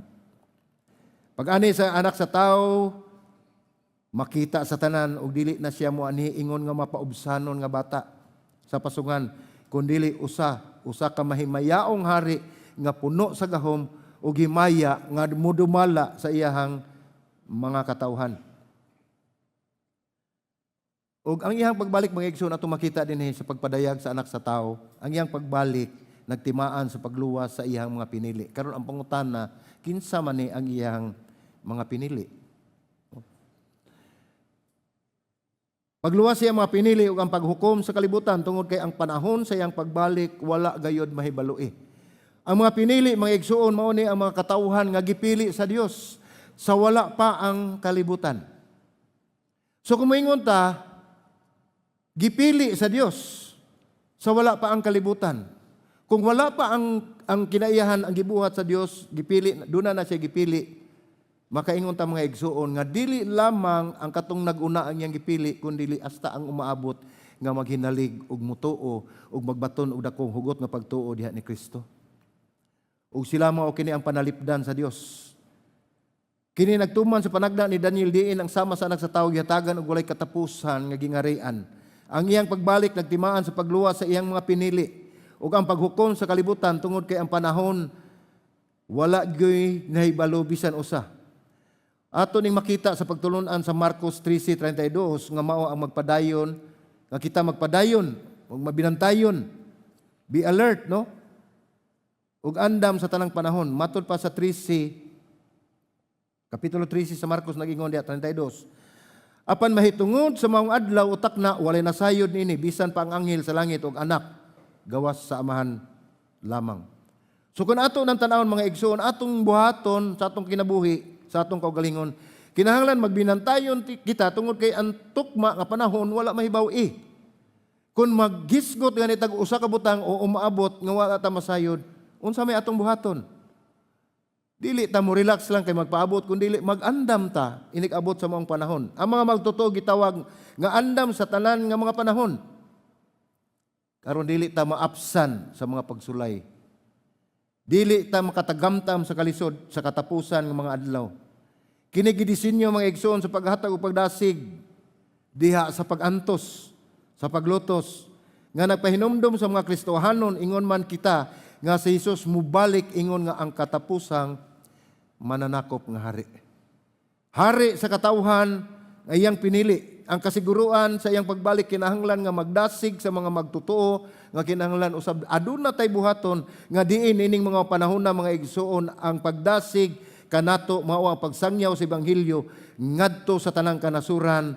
Pag-ani sa anak sa tao, makita sa tanan ug dili na siya moanhi ingon nga mapaubsanon nga bata sa pasungan, kundili usa usa ka mahimayaong hari nga puno sa gahom ug himaya nga mudumala sa iyahang mga katawhan. Ug ang iyang pagbalik, mga igsoon, ato makita dinhi sa pagpadayag sa anak sa tao, ang iyang pagbalik nagtimaan sa pagluwas sa iyang mga pinili. Karon ang pangutana, kinsa man ni ang iyang mga pinili? Pagluwas siya mga pinili ug ang paghukom sa kalibutan, tungod kay ang panahon sa iyang pagbalik wala gayod mahibaloi. Ang mga pinili, mga igsuon, mao ni ang mga katawhan nga gipili sa Dios sa wala pa ang kalibutan. So kung moingon ta, gipili sa Dios sa wala pa ang kalibutan. Kung wala pa ang kinaiyahan ang gibuhat sa Dios, gipili, duna na siya gipili. Makaingon ta, mga igsuon, nga dili lamang ang katong naguna ang iyang gipili, kundili hasta ang umaabot nga maghinalig ug mutuo ug magbaton og dakong hugot nga pagtuo diha ni Kristo. Ug sila mao kini ang panalipdan sa Dios. Kini nagtuman sa panagna ni Daniel diin ang sama sa Anak sa Tawo gihatagan og walay katapusan nga gingarian. Ang iyang pagbalik nagtimaan sa pagluwas sa iyang mga pinili ug ang paghukom sa kalibutan tungod kay ang panahon wala gyoy nahibalo bisan usa. Ato ning makita sa pagtulunan sa Marcos 13:32 nga mao ang magpadayon nga kita magpadayon ug mabinantayon. Be alert, no? Ug andam sa tanang panahon. Matod pa sa 13, Kapitulo 13 sa Marcos, nag-ingon diha 32. "Apan mahitungod sa maong adlaw o takna, walay nasayod niini bisan pa ang anghel sa langit ug Anak, gawas sa Amahan lamang." So kung ato nang tan-awon, mga igsoon, atong buhaton sa atong kinabuhi, sa atong kaugalingon, kinahanglan magbinantayon kita tungod kay ang tukma nga panahon wala mahibaw-i. Kung maghisgot gani tag usa ka butang o umaabot nga wala ta masayod, unsa may atong buhaton? Dili ta mo relax lang kay magpaabot, kun dili mag-andam ta inig-abot sa maong panahon. Ang mga magtotoo gitawag nga andam sa tanan nga mga panahon. Karon dili ta maapsan sa mga pagsulay. Dili ta makatagamtam sa kalisod sa katapusan ng mga adlaw. Kini gidisenyo, mga igsoon, sa paghatag ug pagdasig diha sa pag-antos, sa paglutos nga nagpahinumdom sa mga Kristohanon, ingon man kita, nga si Jesus mubalik ingon nga ang katapusang mananakop nga hari. Hari sa katawhan nga iyang pinili. Ang kasiguruan sa iyang pagbalik kinahanglan nga magdasig sa mga magtotoo nga kinahanglan usab aduna tay buhaton nga diin ining mga panahon na, mga igsoon, ang pagdasig kanato mao ang pagsangyaw sa ebanghelyo ngadto sa tanang kanasuran.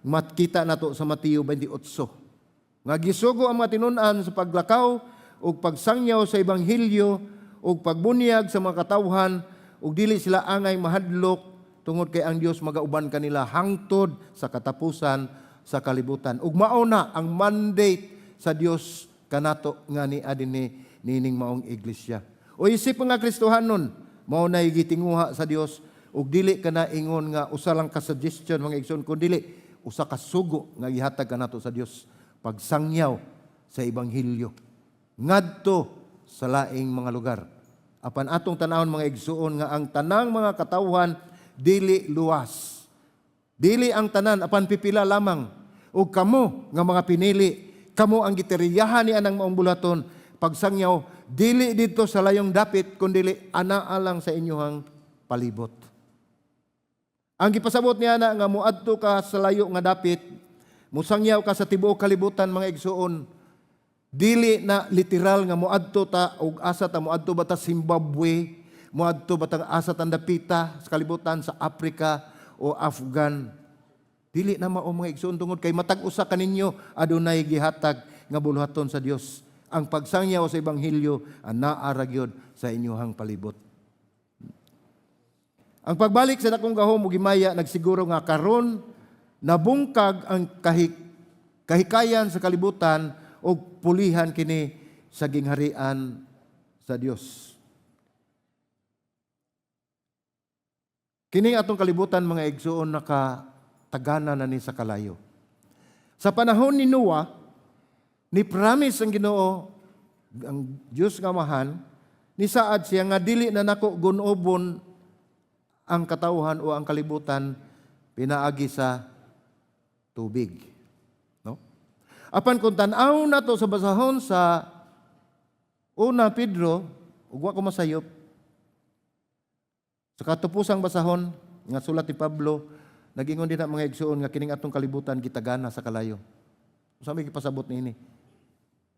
Makita nato sa Mateo 28 nga gisugo ang mga tinun-an sa paglakaw ug pagsangyaw sa ebanghelyo ug pagbunyag sa mga katawhan ug dili sila angay mahadlok tungod kay ang Dios magauban kanila hangtod sa katapusan sa kalibutan. Ug mao na ang mandate sa Dios kanato nga ni adini nining maong iglesia. O isip nga Kristohanon, mao na gitinguha sa Dios ug dili kana ingon nga usa lang ka suggestion, mga igsoon, kun dili usa ka sugo nga gihatag kanato sa Dios, pagsangyaw sa ebanghelyo ngadto sa laing mga lugar. Apan atong tanawon, mga igsuon, nga ang tanang mga katawhan dili luwas. Dili ang tanan, apan pipila lamang. Ug kamo nga mga pinili, kamo ang giteriyahan ni anang maong bulaton pagsangyaw dili didto sa layong dapit kundili anaa lang sa inyuhang palibot. Ang gipasabot niya na nga muadto ka sa layo nga dapit, musangyaw ka sa tibuok kalibutan, mga igsuon, dili na literal nga muadto ta og asa ta, muadto ba ta Zimbabwe, muadto ba ta asa ta dapita sa kalibutan, sa Africa o Afghan. Dili na mao, mga igsuon, tungod kay matag usa kaninyo adunay gihatag nga buluhaton sa Dios. Ang pagsangyaw sa ebanghelyo anaa ra gyud sa inyuhang palibot. Ang pagbalik sa dakong gahom ug himaya nagsiguro nga karon nabungkag ang kahikayan sa kalibutan ug pulihan kini sa gingharian sa Dios. Kini atong kalibutan, mga igsuon, nakatagana na ni sa kalayo. Sa panahon ni Noah, ni promise ang Ginoo, ang Dios nga Amahan, ni saad siya nga dili na nako gunobon ang katawhan o ang kalibutan pinaagi sa tubig. No? Apan kung tan-aw nato sa basahon sa Una Pedro, ug wa ko masayop, sa katapusang basahon nga sulat ni Pablo, nagingon din na, mga igsuon, nga kining atong kalibutan gitagana sa kalayo. Unsa may gipasabot niini?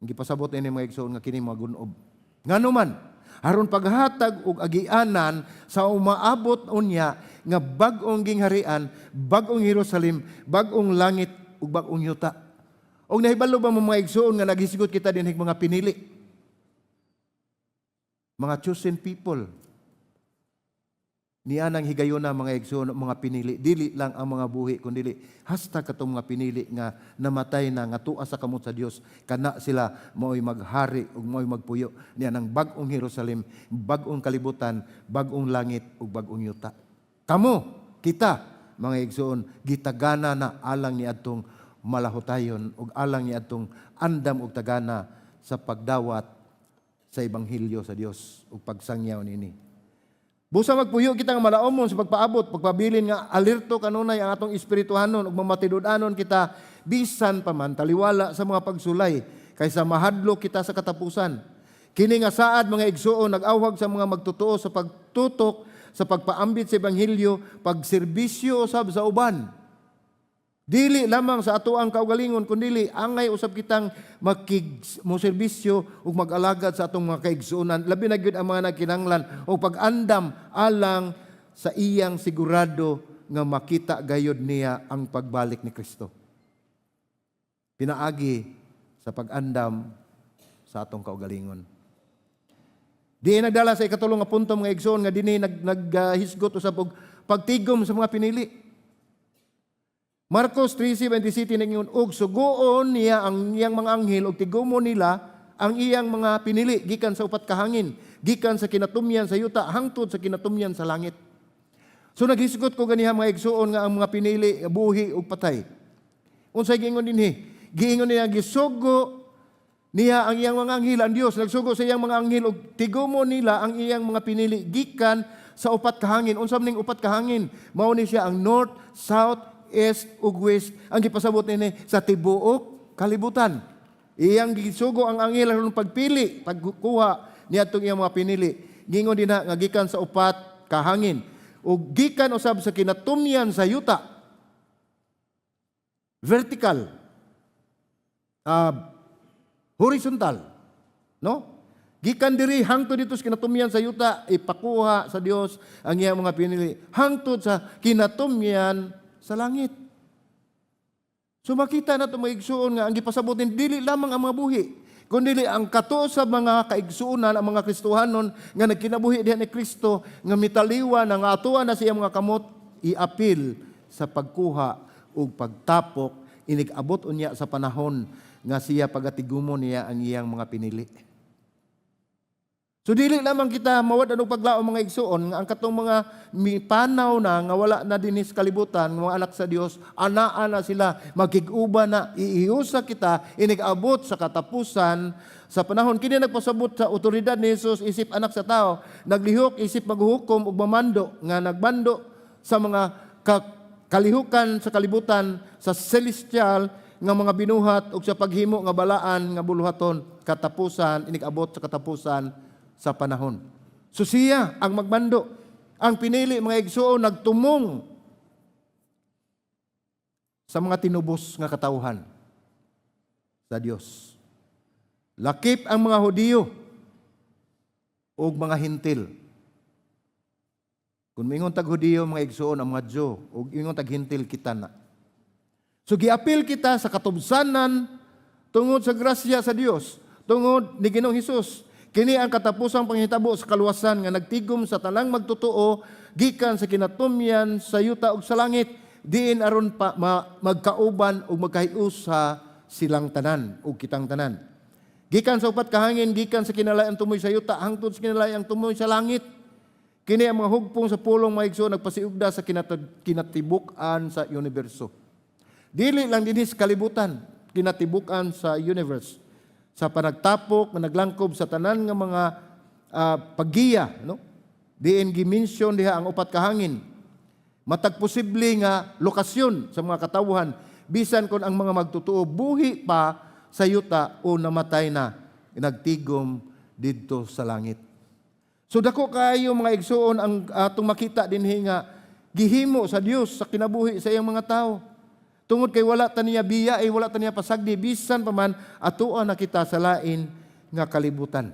Ang gipasabot niini, mga igsuon, nga kini magunob. Ngano man, aron paghatag og agianan sa umaabot unya nga bag-ong gingharian, bag-ong Jerusalem, bag-ong langit ug bag-ong yuta. Og nahibalo ba mo, mga igsuon, nga naghisgot kita dinhi mga pinili? Mga chosen people. Niya nang higayona, mga igsoon, mga pinili. Dili lang ang mga buhi, kundi hasta katong mga pinili nga namatay na nga tua sa kamot sa Dios, kana sila mao'y maghari ug mao'y magpuyo niya ng bag-ong Jerusalem, bag-ong kalibutan, bag-ong langit ug bag-ong yuta. Kamo, kita, mga igsoon, gitagana na alang ni adtong malahutayon ug alang niadtong andam ug tagana sa pagdawat sa ebanghelyo sa Dios ug pagsangyaw niini. Busa magpuyo kita nga malaomon sa pagpaabot, pagpabilin nga alerto kanunay ang atong espirituhanon ug mamatinud-anon kita bisan pa man taliwala sa mga pagsulay kaysa mahadlok kita sa katapusan. Kini nga saad, mga igsuon, nag-awhag sa mga magtotoo sa pagtutok sa pagpaambit sa ebanghelyo, pagserbisyo usab sa uban. Dili lamang sa ato ang kaugalingon, kundili angay usab kitang makig mo serbisyo ug mag-alagad sa atong mga kaigsuonan, labi na gyud ang mga nagkinahanglan, o pag-andam alang sa iyang sigurado nga makita gayod niya ang pagbalik ni Kristo. Pinaagi sa pag-andam sa atong kaugalingon. Di nagdala sa ikatulong nga punto, mga igsoon, nga dinhi naghisgot usab og pagtigom sa mga pinili. Marcos 13:27 ningon, "Og sugoon niya ang iyang mga anghel ug tigumon nila ang iyang mga pinili gikan sa upat ka hangin, gikan sa kinatumyan sa yuta hangtod sa kinatumyan sa langit." So naghisgot ko ganiha, mga igsuon, nga ang mga pinili buhi ug patay. Unsay giingon dinhi? Giingon niya, gisugo niya ang iyang mga anghel, ang Dios nagsugo sa iyang mga anghel ug tigumon nila ang iyang mga pinili gikan sa upat ka hangin. Unsa man ning upat ka hangin? Mao ni siya ang north, south, east ug west. Ang gipasabot nini sa tibuok kalibutan. Iyang gisugo ang anghel aron pagpili, pagkuha niadtong iyang mga pinili. Gingon dinha nga gikan sa upat ka hangin ug gikan usab sa kinatumyan sa yuta. Vertical. Horizontal. No? Gikan diri hangtod dito sa kinatumyan sa yuta, ipakuha sa Dios ang iyang mga pinili hangtod sa kinatumyan sa langit. So makita nato, mga igsuon, nga ang gipasabot ni dili lamang ang mga buhi, kundi ang katuo sa mga kaigsuonan, ang mga Kristohanon nga nagkinabuhi diha ni Kristo, nga mitaliwa na nga atuan na siya mga kamot, iapil sa pagkuha ug pagtapok inig-abot unya sa panahon nga siya pagatigumon niya ang iyang mga pinili. So dili lamang kita mawad-an og paglaom, mga igsuon, nga ang katong mga mipanaw na nga wala na dinhi sa kalibutan, mga anak sa Dios, anaa na sila, magkig-uban na, iiusa kita inig-abot sa katapusan sa panahon. Kini nagpasabot sa otoridad ni Jesus isip anak sa tao, naglihok isip maghukom ug mamando nga nagbando sa mga kalihukan sa kalibutan sa celestial nga mga binuhat ug sa paghimo nga balaan nga buluhaton katapusan inig-abot sa katapusan sa panahon. So siya ang magmando. Ang pinili, mga igsuon, nagtumong sa mga tinubos nga katawhan sa Dios. Lakip ang mga Hudiyo ug mga Hintil. Kung mingon tag Hudiyo, mga igsuon, ang mga Diyo, ug ingon tag Hintil, kita na. So giapil kita sa katubsanan tungod sa grasya sa Dios, tungod ni Ginoong Hesus. Kini ang katapusang panghitabo sa kaluwasan nga nagtigom sa tanang magtotoo gikan sa kinatumyan sa yuta ug sa langit, diin aron pa magkauban ug magkahiusa silang tanan ug kitang tanan. Gikan sa upat kahangin, gikan sa kinalayang tumoy sa yuta hangtod sa kinalayang tumoy sa langit. Kini ang mga hugpong sa pulong, mga igsoon, nagpasiugda sa kinatibuk-an sa universo. Dili lang dinhi sa kalibutan, kinatibuk-an sa universe. Sa panagtapok nga naglangkob sa tanan nga mga paggiya, no? Diin gi-mention diha ang upat kahangin. Matag posible nga lokasyon sa mga katawhan bisan kon ang mga magtotoo buhi pa sa yuta o namatay na, nagtigom didto sa langit. So dako kaayo, mga igsuon, ang atong makita dinhi nga gihimo sa Dios sa kinabuhi sa iyang mga tao. Tungod kay wala ta niya biya ay wala ta niya pasagdi bisan pa man atoa na kita sa lain nga kalibutan.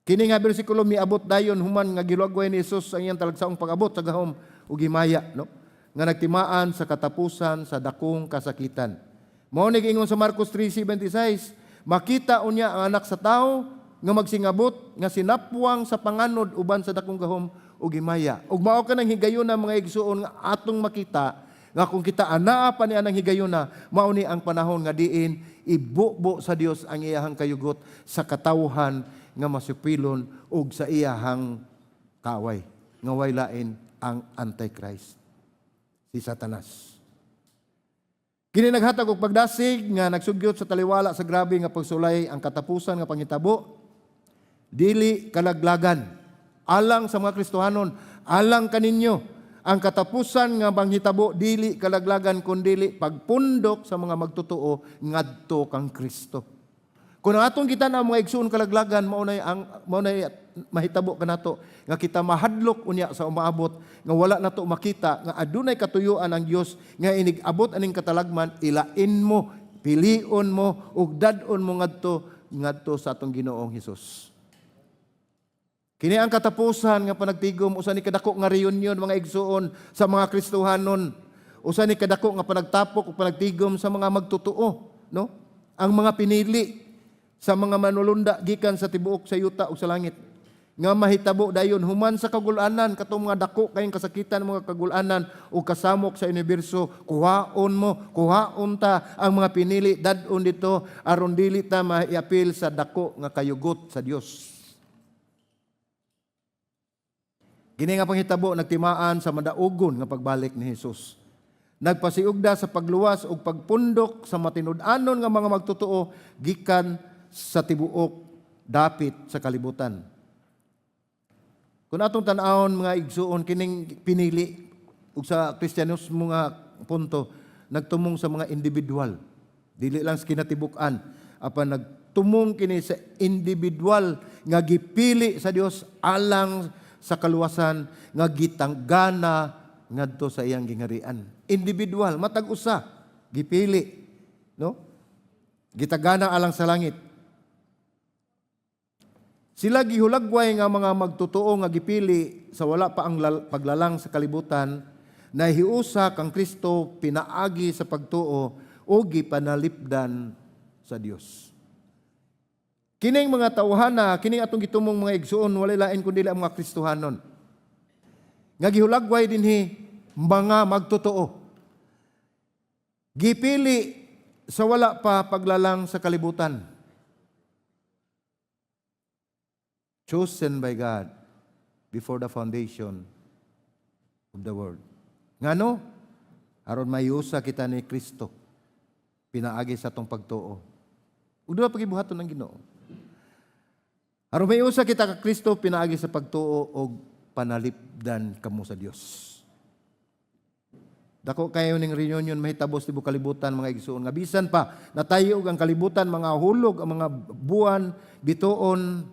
Kini nga bersikulo miabot dayon human nga gilagway ni Jesus ang iyang talagsaong pag-abot sa gahom ug himaya, no, nga nagtimaan sa katapusan sa dakong kasakitan. Mao ni giingon sa Marcos 3:76, "Makita unya ang Anak sa Tao nga magsingabot nga sinapwang sa panganod uban sa dakong gahom ug himaya." Ug mao kanang higayuna, mga igsuon, nga atong makita nga kung kita anaa pa ni anang higayuna, mao ni ang panahon nga diin ibubo sa Dios ang iyahang kayugot sa katawhan nga masupilon ug sa iyahang kaaway nga way lain ang Antichrist, si Satanas. Kini naghatag og pagdasig nga nagsugyot sa taliwala sa grabe nga pagsulay, ang katapusan nga panghitabo dili kalaglagan. Alang sa mga Kristohanon, alang kaninyo, ang katapusan nga panghitabo dili kalaglagan kundili pagpundok sa mga magtotoo ngadto kang Kristo. Kung ang atong kita na mga igsuon kalaglagan, mao nay mahitabo kanato nga kita mahadlok unya sa umaabot nga wala nato makita nga adunay katuyuan ang Dios nga inig abot aning katalagman, ilain mo, pilion mo ug dad-on mo ngadto ngadto sa atong Ginoong Hesus. Kini ang katapusan nga panagtigom, usa ni kadako nga reunion, mga igsuon, sa mga Kristohanon. Usa ni kadako nga panagtapok ug panagtigom sa mga magtotoo, no? Ang mga pinili sa mga manulunda gikan sa tibuok sa yuta ug sa langit nga mahitabo dayon human sa kagulanan, katong mga dako kayong kasakitan, mga kagulanan o kasamok sa universo. Kuhaon mo, kuhaon ta ang mga pinili, dad-on dito aron dili ta maiapil sa dako nga kayugot sa Dios. Kini nga panghitabo nagtimaan sa madaugon nga pagbalik ni Hesus. Nagpasiugda sa pagluwas ug pagpundok sa matinud-anon nga mga magtotoo gikan sa tibuok dapit sa kalibutan. Kung atong tan-awon, mga igsuon, kining pinili ug sa Kristiyanismo nga punto nagtumong sa mga individual. Dili lang sa kinatibuk-an, apan nagtumong kini sa individual nga gipili sa Dios alang sa kaluwasan nga gitanggana ngadto sa iyang gingharian. Individual, matag usa gipili, no? Gitagana alang sa langit. Sila gihulagway nga mga magtotoo nga gipili sa wala pa ang paglalang sa kalibutan, nahiusa kang Kristo pinaagi sa pagtuo o gipanalipdan sa Dios. Kining mga tawhana, kining atong gitumong, mga igsuon, walay lain kundi ang mga Kristohanon. Nga gihulagway dinhi mga magtotoo. Gipili sa wala pa paglalang sa kalibutan. Chosen by God before the foundation of the world. Ngano? Aron mayusa kita ni Kristo pinaagi sa atong pagtuo. Ug duha pagibuhaton ng Ginoo. Aron mayusa kita ka Kristo pinaagi sa pagtuo og panalipdan kamo sa Dios. Dako kayo ning reunion mahitabo sa tibuok kalibutan, mga igsuon, nga bisan pa natayo og ang kalibutan, mga hulog ang mga buwan, bituon,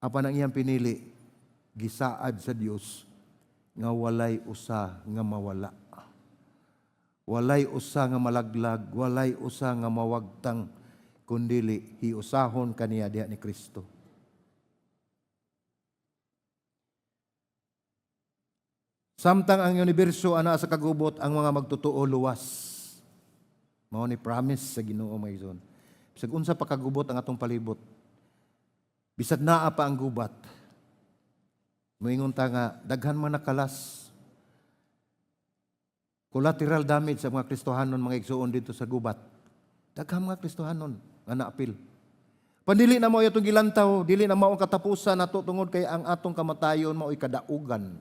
apan ang iyang pinili gisaad sa Dios nga walay usa nga mawala. Walay usa nga malaglag, walay usa nga mawagtang, kundili hiusahon kaniya diha ni Kristo. Samtang ang universo ana sa kagubot, ang mga magtotoo luwas. Mao ni promise sa Ginoo, mga igsoon. Bisag unsa pa kagubot ang atong palibot, bisag naa pa ang gubat, moingon ta nga daghan man nakalas. Collateral damage sa mga Kristohanon, mga igsuon, dito sa gubat. Daghan mga Kristohanon nga naapil. Pandili na mao atong gilantaw, dili na mao ang katapusan nato tungod kay ang atong kamatayon mao'y kadaugan.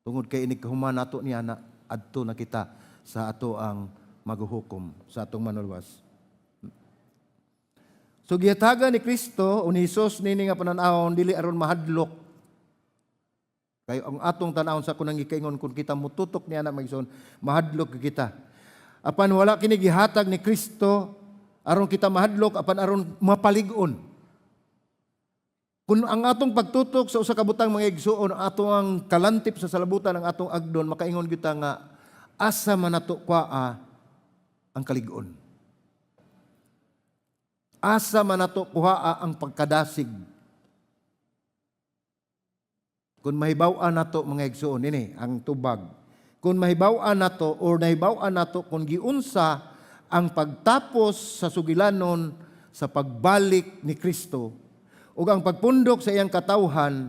Tungod kay inig kahuman nato niya na adto na kita sa ato ang maguhukom sa atong manulwas. So gihatagan ni Kristo o ni Hesus nini nga panan-awon dili aron mahadlok. Kay ang atong tan-awon sa kunang gikaingon, kung kita mututok niya na, mga igsoon, mahadlok kita. Apan wala kini gihatag ni Kristo aron kita mahadlok, apan aron mapalig-on. Kung ang atong pagtutok sa usa ka butang, mga igsuon, ang atong ang kalantip sa salabutan, ang atong agdon, makaingon kita nga asa man nato kuaa ang kalig-on. Asa man nato kuhaa ang pagkadasig. Kung mahibaw-an nato, mga igsuon, ini ang tubag. Kung mahibaw-an nato or nahibaw-an nato kung giunsa ang pagtapos sa sugilanon sa pagbalik ni Kristo ug ang pagpundok sa iyang katawhan,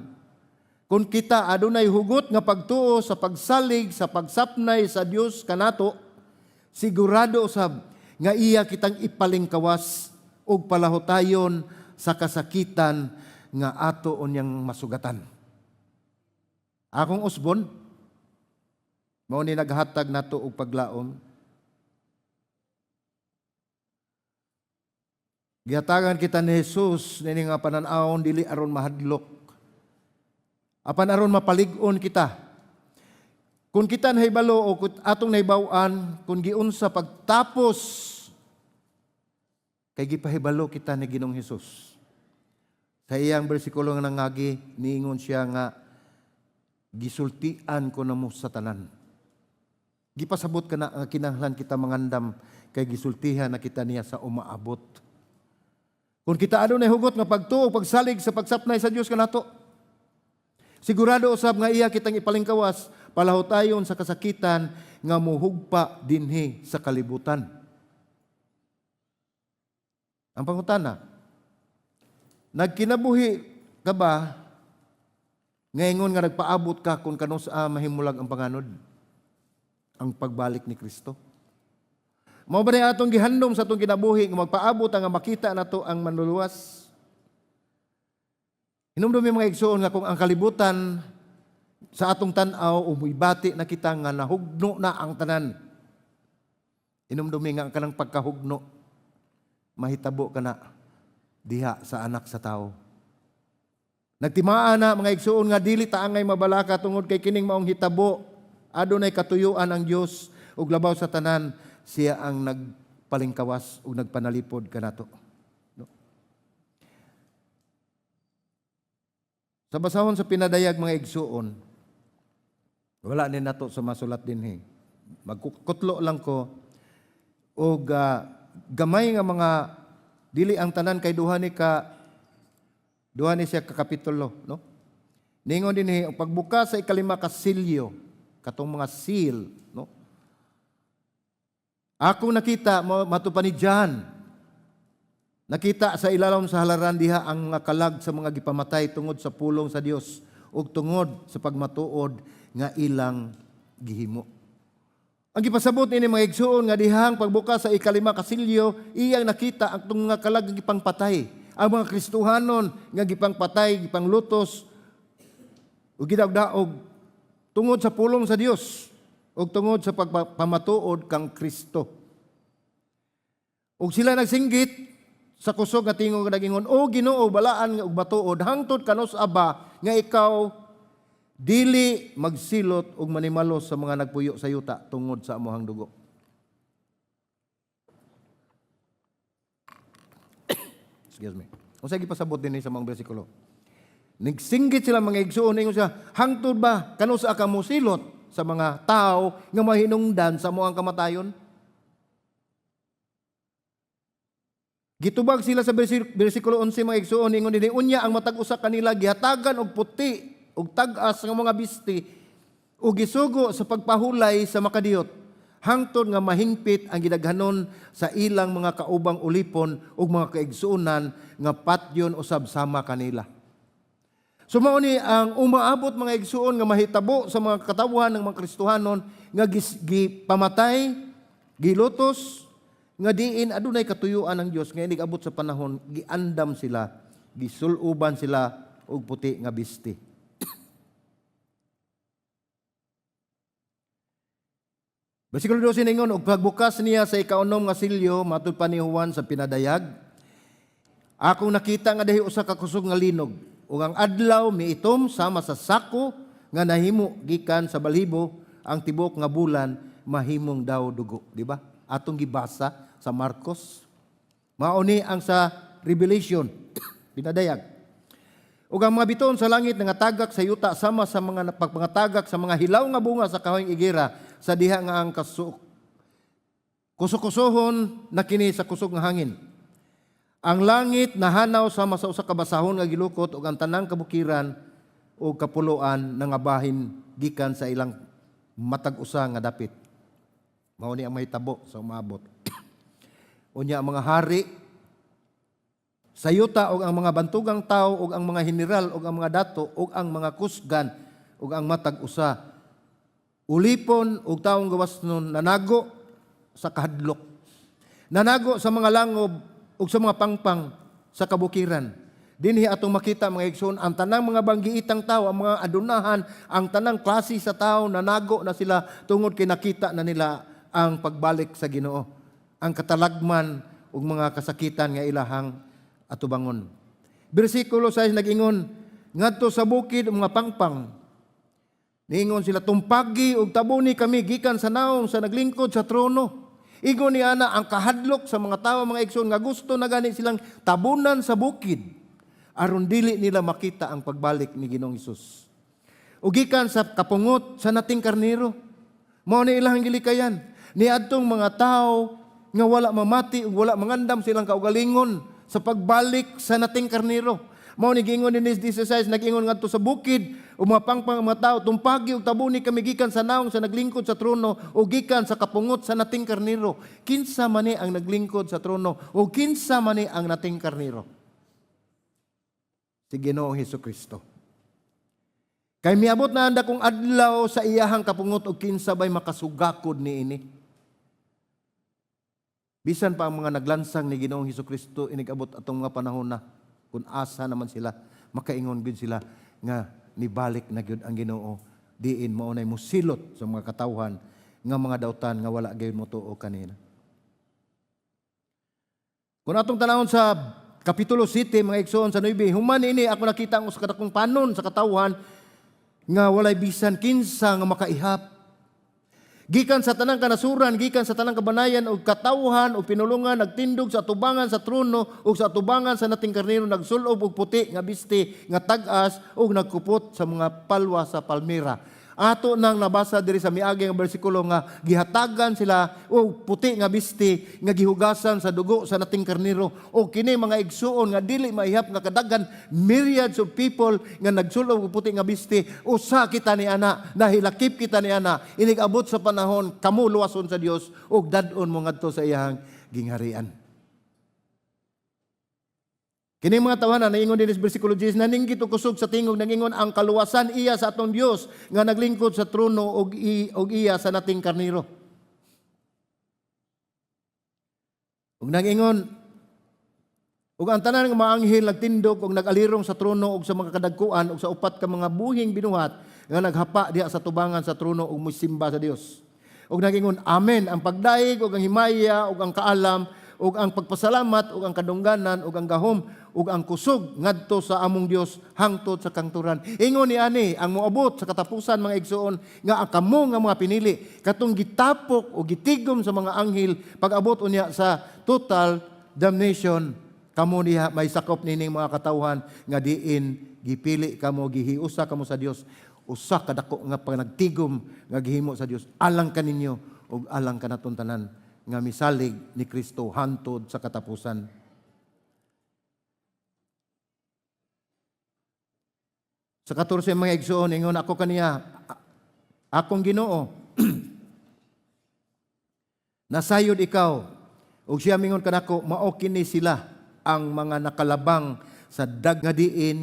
kung kita adunay hugot nga pagtuo sa pagsalig sa pagsapnay sa Dios kanato, sigurado usab nga iya kitang ipalingkawas ug palahutayon sa kasakitan nga ato unyang masugatan. Akong usbon, mao ni naghatag nato og paglaom. Gihatagan kita ni Jesus niini nga panan-awon dili aron mahadlok, apan aron mapalig-on kita. Kung kita nahibalo o kung atong nahibaw-an kung giunsa pagtapos, kay gipahibalo kita ni Ginoong Hesus. Sa iyang bersikulo nga nangagi, niingon siya nga gisultian ko namo sa tanan. Gipasabot ka na nga kinahanglan kita mangandam kay gisultihan na kita niya sa umaabot. Kung kita adunay hugot nga pagtuo, pagsalig sa pagsapnay sa Dios kanato, sigurado usab nga iya kitang ipalingkawas palahutayon sa kasakitan nga muhugpa dinhi sa kalibutan. Ang pangutana, nagkinabuhi ka ba ngayon nga nagpaabot ka kung kanus-a mahimulag ang panganod, ang pagbalik ni Kristo? Mao ba ni atong gihandom sa atong kinabuhi nga magpaabot ang nga makita nato ang Manluluwas? Hinumdumi, mga igsoon, nga kung ang kalibutan sa atong tan-aw umibati na kita nga nahugno na ang tanan, hinumdumi nga ang kanang pagkahugno mahitabo kana diha sa Anak sa Tao. Nagtimaa na, mga igsoon, nga dili ta angay mabalaka tungod kay kining maong hitabo adunay katuyuan ang Dios, ug labaw sa tanan, siya ang nagpalingkawas ug nagpanalipod kanato. No? Sa basahon sa Pinadayag, mga igsuon, wala ni nato sa masulat dinhi. Magkutlo lang ko og gamay nga mga, dili ang tanan kay duha ni siya ka kapitulo, no? Ningon dinhi ang pagbukas sa ikalima ka silyo, katong mga seal, no? Akong nakita mato pa ni John. Nakita sa ilalom sa halaran diha ang mga kalag sa mga gipamatay tungod sa pulong sa Dios ug tungod sa pagmatuod nga ilang gihimo. Ang gipasabot nini, mga igsuon, nga dihang pagbukas sa ikalima ka silyo, iyang nakita ang tong mga kalag nga gipangpatay. Ang mga Kristohanon nga gipangpatay, gipanglutos ug gidaog-daog tungod sa pulong sa Dios ug tungod sa pagpamatuod kang Kristo. Ug sila nagsinggit sa kusog nga tingog nga nagingon, "O Ginoo, balaan nga ug matuod, hangtod kanus-a ba nga ikaw dili magsilot ug manimalos sa mga nagpuyo sa yuta tungod sa amohang dugo?" Excuse me. Unsa gipasabot dinhi sa mga bersikulo? Nagsinggit sila, mga igsuon, ingon siya, hangtod ba kanus-a ka mosilot sa mga tao nga mahinungdan sa amoang kamatayon? Gitubag sila sa bersikulo 11, mga igsuon, ingon dinhi, unya ang matag usa kanila gihatagan og puti og tag-as nga mga bisti ug gisugo sa pagpahulay sa makadiyot hangtod nga mahingpit ang gidaghanon sa ilang mga kaubang ulipon ug mga kaigsuonan nga patyon usab sama kanila. So mao ni ang umaabot, mga igsuon, nga mahitabo sa mga katawhan ng mga Kristohanon nga gipamatay, gilutos, nga diin adunay katuyuan ng Dios nga inig abot sa panahon giandam sila, gisuloban sila og puti nga bisti. Versikulo 12 ningon, og pagbukas niya sa ikaunom nga silyo, matud pa ni Juan sa Pinadayag, akong nakita nga dahi usa ka kusog nga linog, ug ang adlaw miitom sama sa sako nga nahimo gikan sa balhibo, ang tibuok nga bulan mahimong daw dugo, di ba? Atong gibasa sa Marcos. Mao ni ang sa Revelation, Pinadayag. Ug ang mga bituon sa langit nangatagak sa yuta sama sa mga pagpangatagak sa mga hilaw nga bunga sa kahoyng igera sa diha nga ang kusukusuhon na kini sa kusog nga hangin. Ang langit nahanaw sama sa usa ka basahon nga gilukot ug ang tanang kabukiran ug kapuloan nangabahin gikan sa ilang matag usa nga dapit. Mao ni ang mahitabo sa umaabot. Unya ang mga hari sa yuta ug ang mga bantugang tawo ug ang mga general ug ang mga dato ug ang mga kusgan ug ang matag usa ulipon ug taong gawas nun nanago sa kahadlok, nanago sa mga langob ug sa mga pangpang sa kabukiran. Dinhi atong makita, mga igsoon, ang tanang mga banggiitang tao, ang mga adunahan, ang tanang klase sa tao, nanago na sila tungod kay nakita na nila ang pagbalik sa Ginoo, ang katalagman ug mga kasakitan nga ilahang atubangon. Bersikulo 6 nag-ingon, ngadto sa bukid ug mga pangpang. Niingon sila, "Tumpagi ug tabuni kami gikan sa naong sa naglingkod sa trono." Ingon ni ana ang kahadlok sa mga tawo, mga igsoon, nga gusto na gani silang tabunan sa bukid aron dili nila makita ang pagbalik ni Ginoong Hesus. Ug gikan sa kapungot sa nating karnero. Mao ni ilang gilikayan. Niadtong mga tao nga wala mamati ug wala mangandam silang kaugalingon sa pagbalik sa nating karnero. Mao ni giingon ni 16, nag-ingon ngadto sa bukid ug mga pangpang ang mga tao, "Tumpagi ug tabuni kami gikan sa naong sa naglingkod sa trono o gikan sa kapungot sa nating karnero." Kinsa man ni ang naglingkod sa trono o kinsa man ni ang nating karnero? Si Ginoong Hesus Kristo. Kay miabot na ang dakong adlaw sa iyahang kapungot ug kinsa bay makasugakod niini? Bisan pa ang mga naglansang ni Ginoong Hesus Kristo inig-abot atong mga panahon na, kung asa naman sila, makaingon gyud sila nga nibalik na gyud ang Ginoo, diin mao nay mosilot sa mga katawhan nga mga dautan nga wala gyud motuo kanina. Kung atong tanawon sa Kapitulo 7, mga igsoon, sa 9, human ini ako nakita ang usa ka dakong panon sa katawhan nga walay bisan kinsa nga makaihap. Gikan sa tanang kanasuran, gikan sa tanang kabanayan ug katawhan ug pinulungan, nagtindog sa atubangan sa trono ug sa atubangan sa nating karnero, nagsulob og puti nga bisti nga tag-as ug nagkupot sa mga palwa sa palmera. Ato nang nabasa diri sa miagi nga bersikulo nga gihatagan sila og puti nga bisti nga gihugasan sa dugo sa nating karnero. O kini, mga igsuon, nga dili maihap nga kadaghan, myriads of people nga nagsulob og puti nga bisti, usa kita ni ana, nahilakip kita ni ana. Inig-abot sa panahon kamo luwason sa Dios ug dad-on mo ngadto sa iyang gingharian. Kini mga tawanan, naingon din sa bersikulo 10, naningkit og kusog sa tingog, nangingon, "Ang kaluwasan iya sa atong Dios nga naglingkod sa trono ug iya sa nating karnero." Ug nangingon, ug ang tanan nga mga anghel nagtindog ug nag-alirong sa trono ug sa mga kadagkuan ug sa upat ka mga buhing binuhat nga naghapa diha sa tubangan sa trono ug mosimba sa Dios. Ug nagingon, "Amen, ang pagdaig ug ang himaya ug ang kaalam ug ang pagpasalamat ug ang kadungganan ug ang gahom ug ang kusog ngadto sa among Dios hangtod sa kangturan." Ingon ni ani ang moabot sa katapusan, mga igsoon, nga ang kamo nga mga pinili, katong gitapok o gitigom sa mga anghel, pag-abot unya sa total damnation, kamo diha may sakop nining mga katawhan nga diin gipili kamo, gihiusa kamo sa Dios, usa ka dako nga panagtigom nga gihimo sa Dios alang kaninyo ug alang kanaton tanan nga misalig ni Kristo hantod sa katapusan. Sa 14, mga igsoon, ingon ako kaniya, "Akong Ginoo, nasayod ikaw." Ug siya mingon kanako, "Mao kini sila ang mga nakalabang sa dagngadiin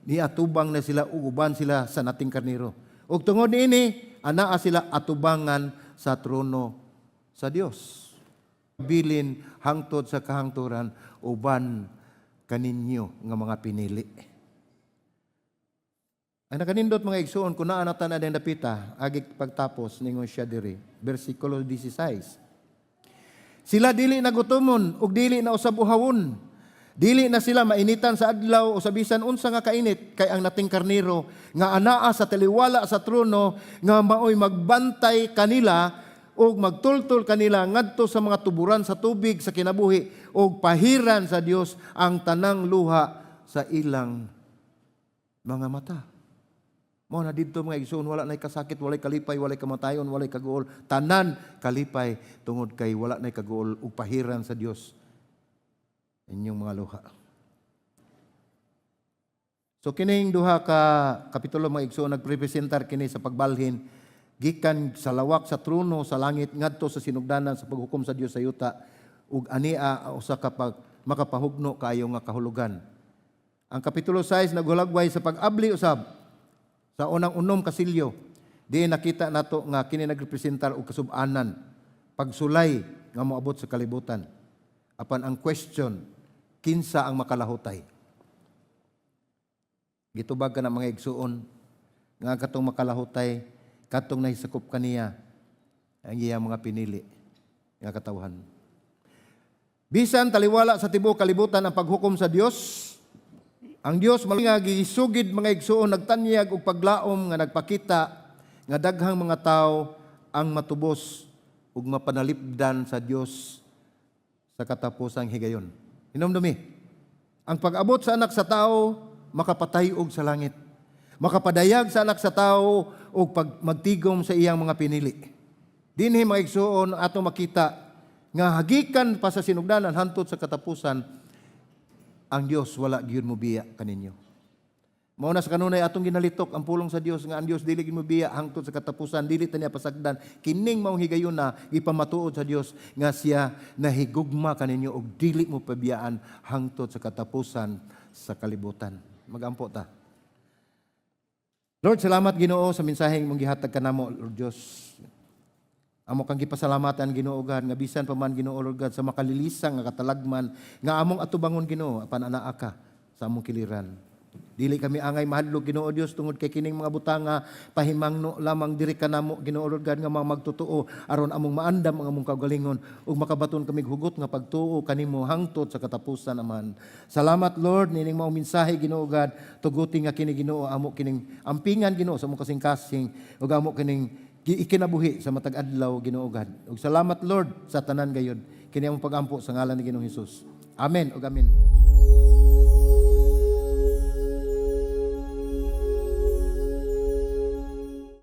ni atubang na sila ug uban sila sa nating karnero. Ug tungod niini, anaa sila atubangan sa trono sa Dios. Bilin hangtod sa kahangturan uban kaninyo nga mga pinili." Ang nakanindot, mga igsoon, kung naa na tanan dapita, agi pagtapos, ningon siya diri, versikulo 16. Sila dili na gutomon ug dili na usab uhawon. Dili na sila mainitan sa adlaw o sa bisan unsa nga kainit, kay ang nating karnero nga anaa sa taliwala sa trono nga maoy magbantay kanila ug magtultol kanila ngadto sa mga tuburan sa tubig sa kinabuhi, ug pahiran sa Dios ang tanang luha sa ilang mga mata. Mao na didto, mga igsoon, wala nay kasakit, walay kalipay, walay kamatayon, walay kaguol. Tanan kalipay tungod kay wala nay kaguol ug pahiran sa Dios inyong mga luha. So kining duha ka kapitulo, mga igsoon, nagprepresentar kini sa pagbalhin gikan sa lawak sa trono sa langit ngadto sa sinugdanan sa paghukom sa Dios sa yuta, ug ania usa ka pag makapahugno kaayo nga kahulugan. Ang kapitulo 6 naghulagway sa pag-abli usab sa unang unom ka selyo. Di nakita nato nga kini nagrepresentar og kasub-anan, pagsulay nga moabot sa kalibutan. Apan ang question, kinsa ang makalahutay? Gitubag ka na, mga igsuon, nga katong makalahutay, katong nahisakop kaniya ang iyang mga pinili nga katawhan. Bisan taliwala sa tibuok kalibutan ang paghukom sa Dios, ang Dios nga gisugid, mga igsuon, nagtanyag og paglaom nga nagpakita nga daghang mga tawo ang matubos ug mapanalipdan sa Dios sa katapusang higayon. Hinumdumi, ang pag-abot sa Anak sa Tao makapatay-og sa langit. Makapadayag sa Anak sa Tao ug pag magtigom sa iyang mga pinili. Dinhi, mga igsuon, ato makita nga hagikan pa sa sinugdanan hantod sa katapusan, ang Dios wala gyud mobiya kaninyo. Mao na sa kanunay atong ginalitok ang pulong sa Dios nga ang Dios dili gyud mobiya hangtod sa katapusan, dili ta niya pasagdan. Kining maong higayon na gipamatuod sa Dios nga siya nahigugma kaninyo ug dili mo pabiyaan hangtod sa katapusan sa kalibutan. Magampo ta. Lord, salamat, Ginoo, sa mensaheng mong gihatag kanamo, Lord Dios. Amo kang gipasalamatan, Ginoo God, nga bisan pa man, Ginoo Lord God, sa makalilisang nga katalagman nga among atubangon, Ginoo, apan anaa ka sa among kiliran. Dili kami angay mahadlok, Ginoo Dios, tungod kay kining mga butanga pahimangno lamang diri kanamo, Ginoo Lord God, nga mga magtotoo aron among maandam ang among kaugalingon ug makabaton kami hugot nga pagtuo kanimo hangtod sa katapusan, Amahan. Salamat, Lord, nining maong mensahe, Ginoo God, tuguti nga kini, Ginoo, amo kining ampingan, Ginoo, sa among kasing-kasing ug amo kining ikinabuhi sa matag adlaw, Ginoo God. Ug salamat, Lord, sa tanan gayud. Kini among pagampo sa ngalan ni Ginoong Hesus. Amen ug amen.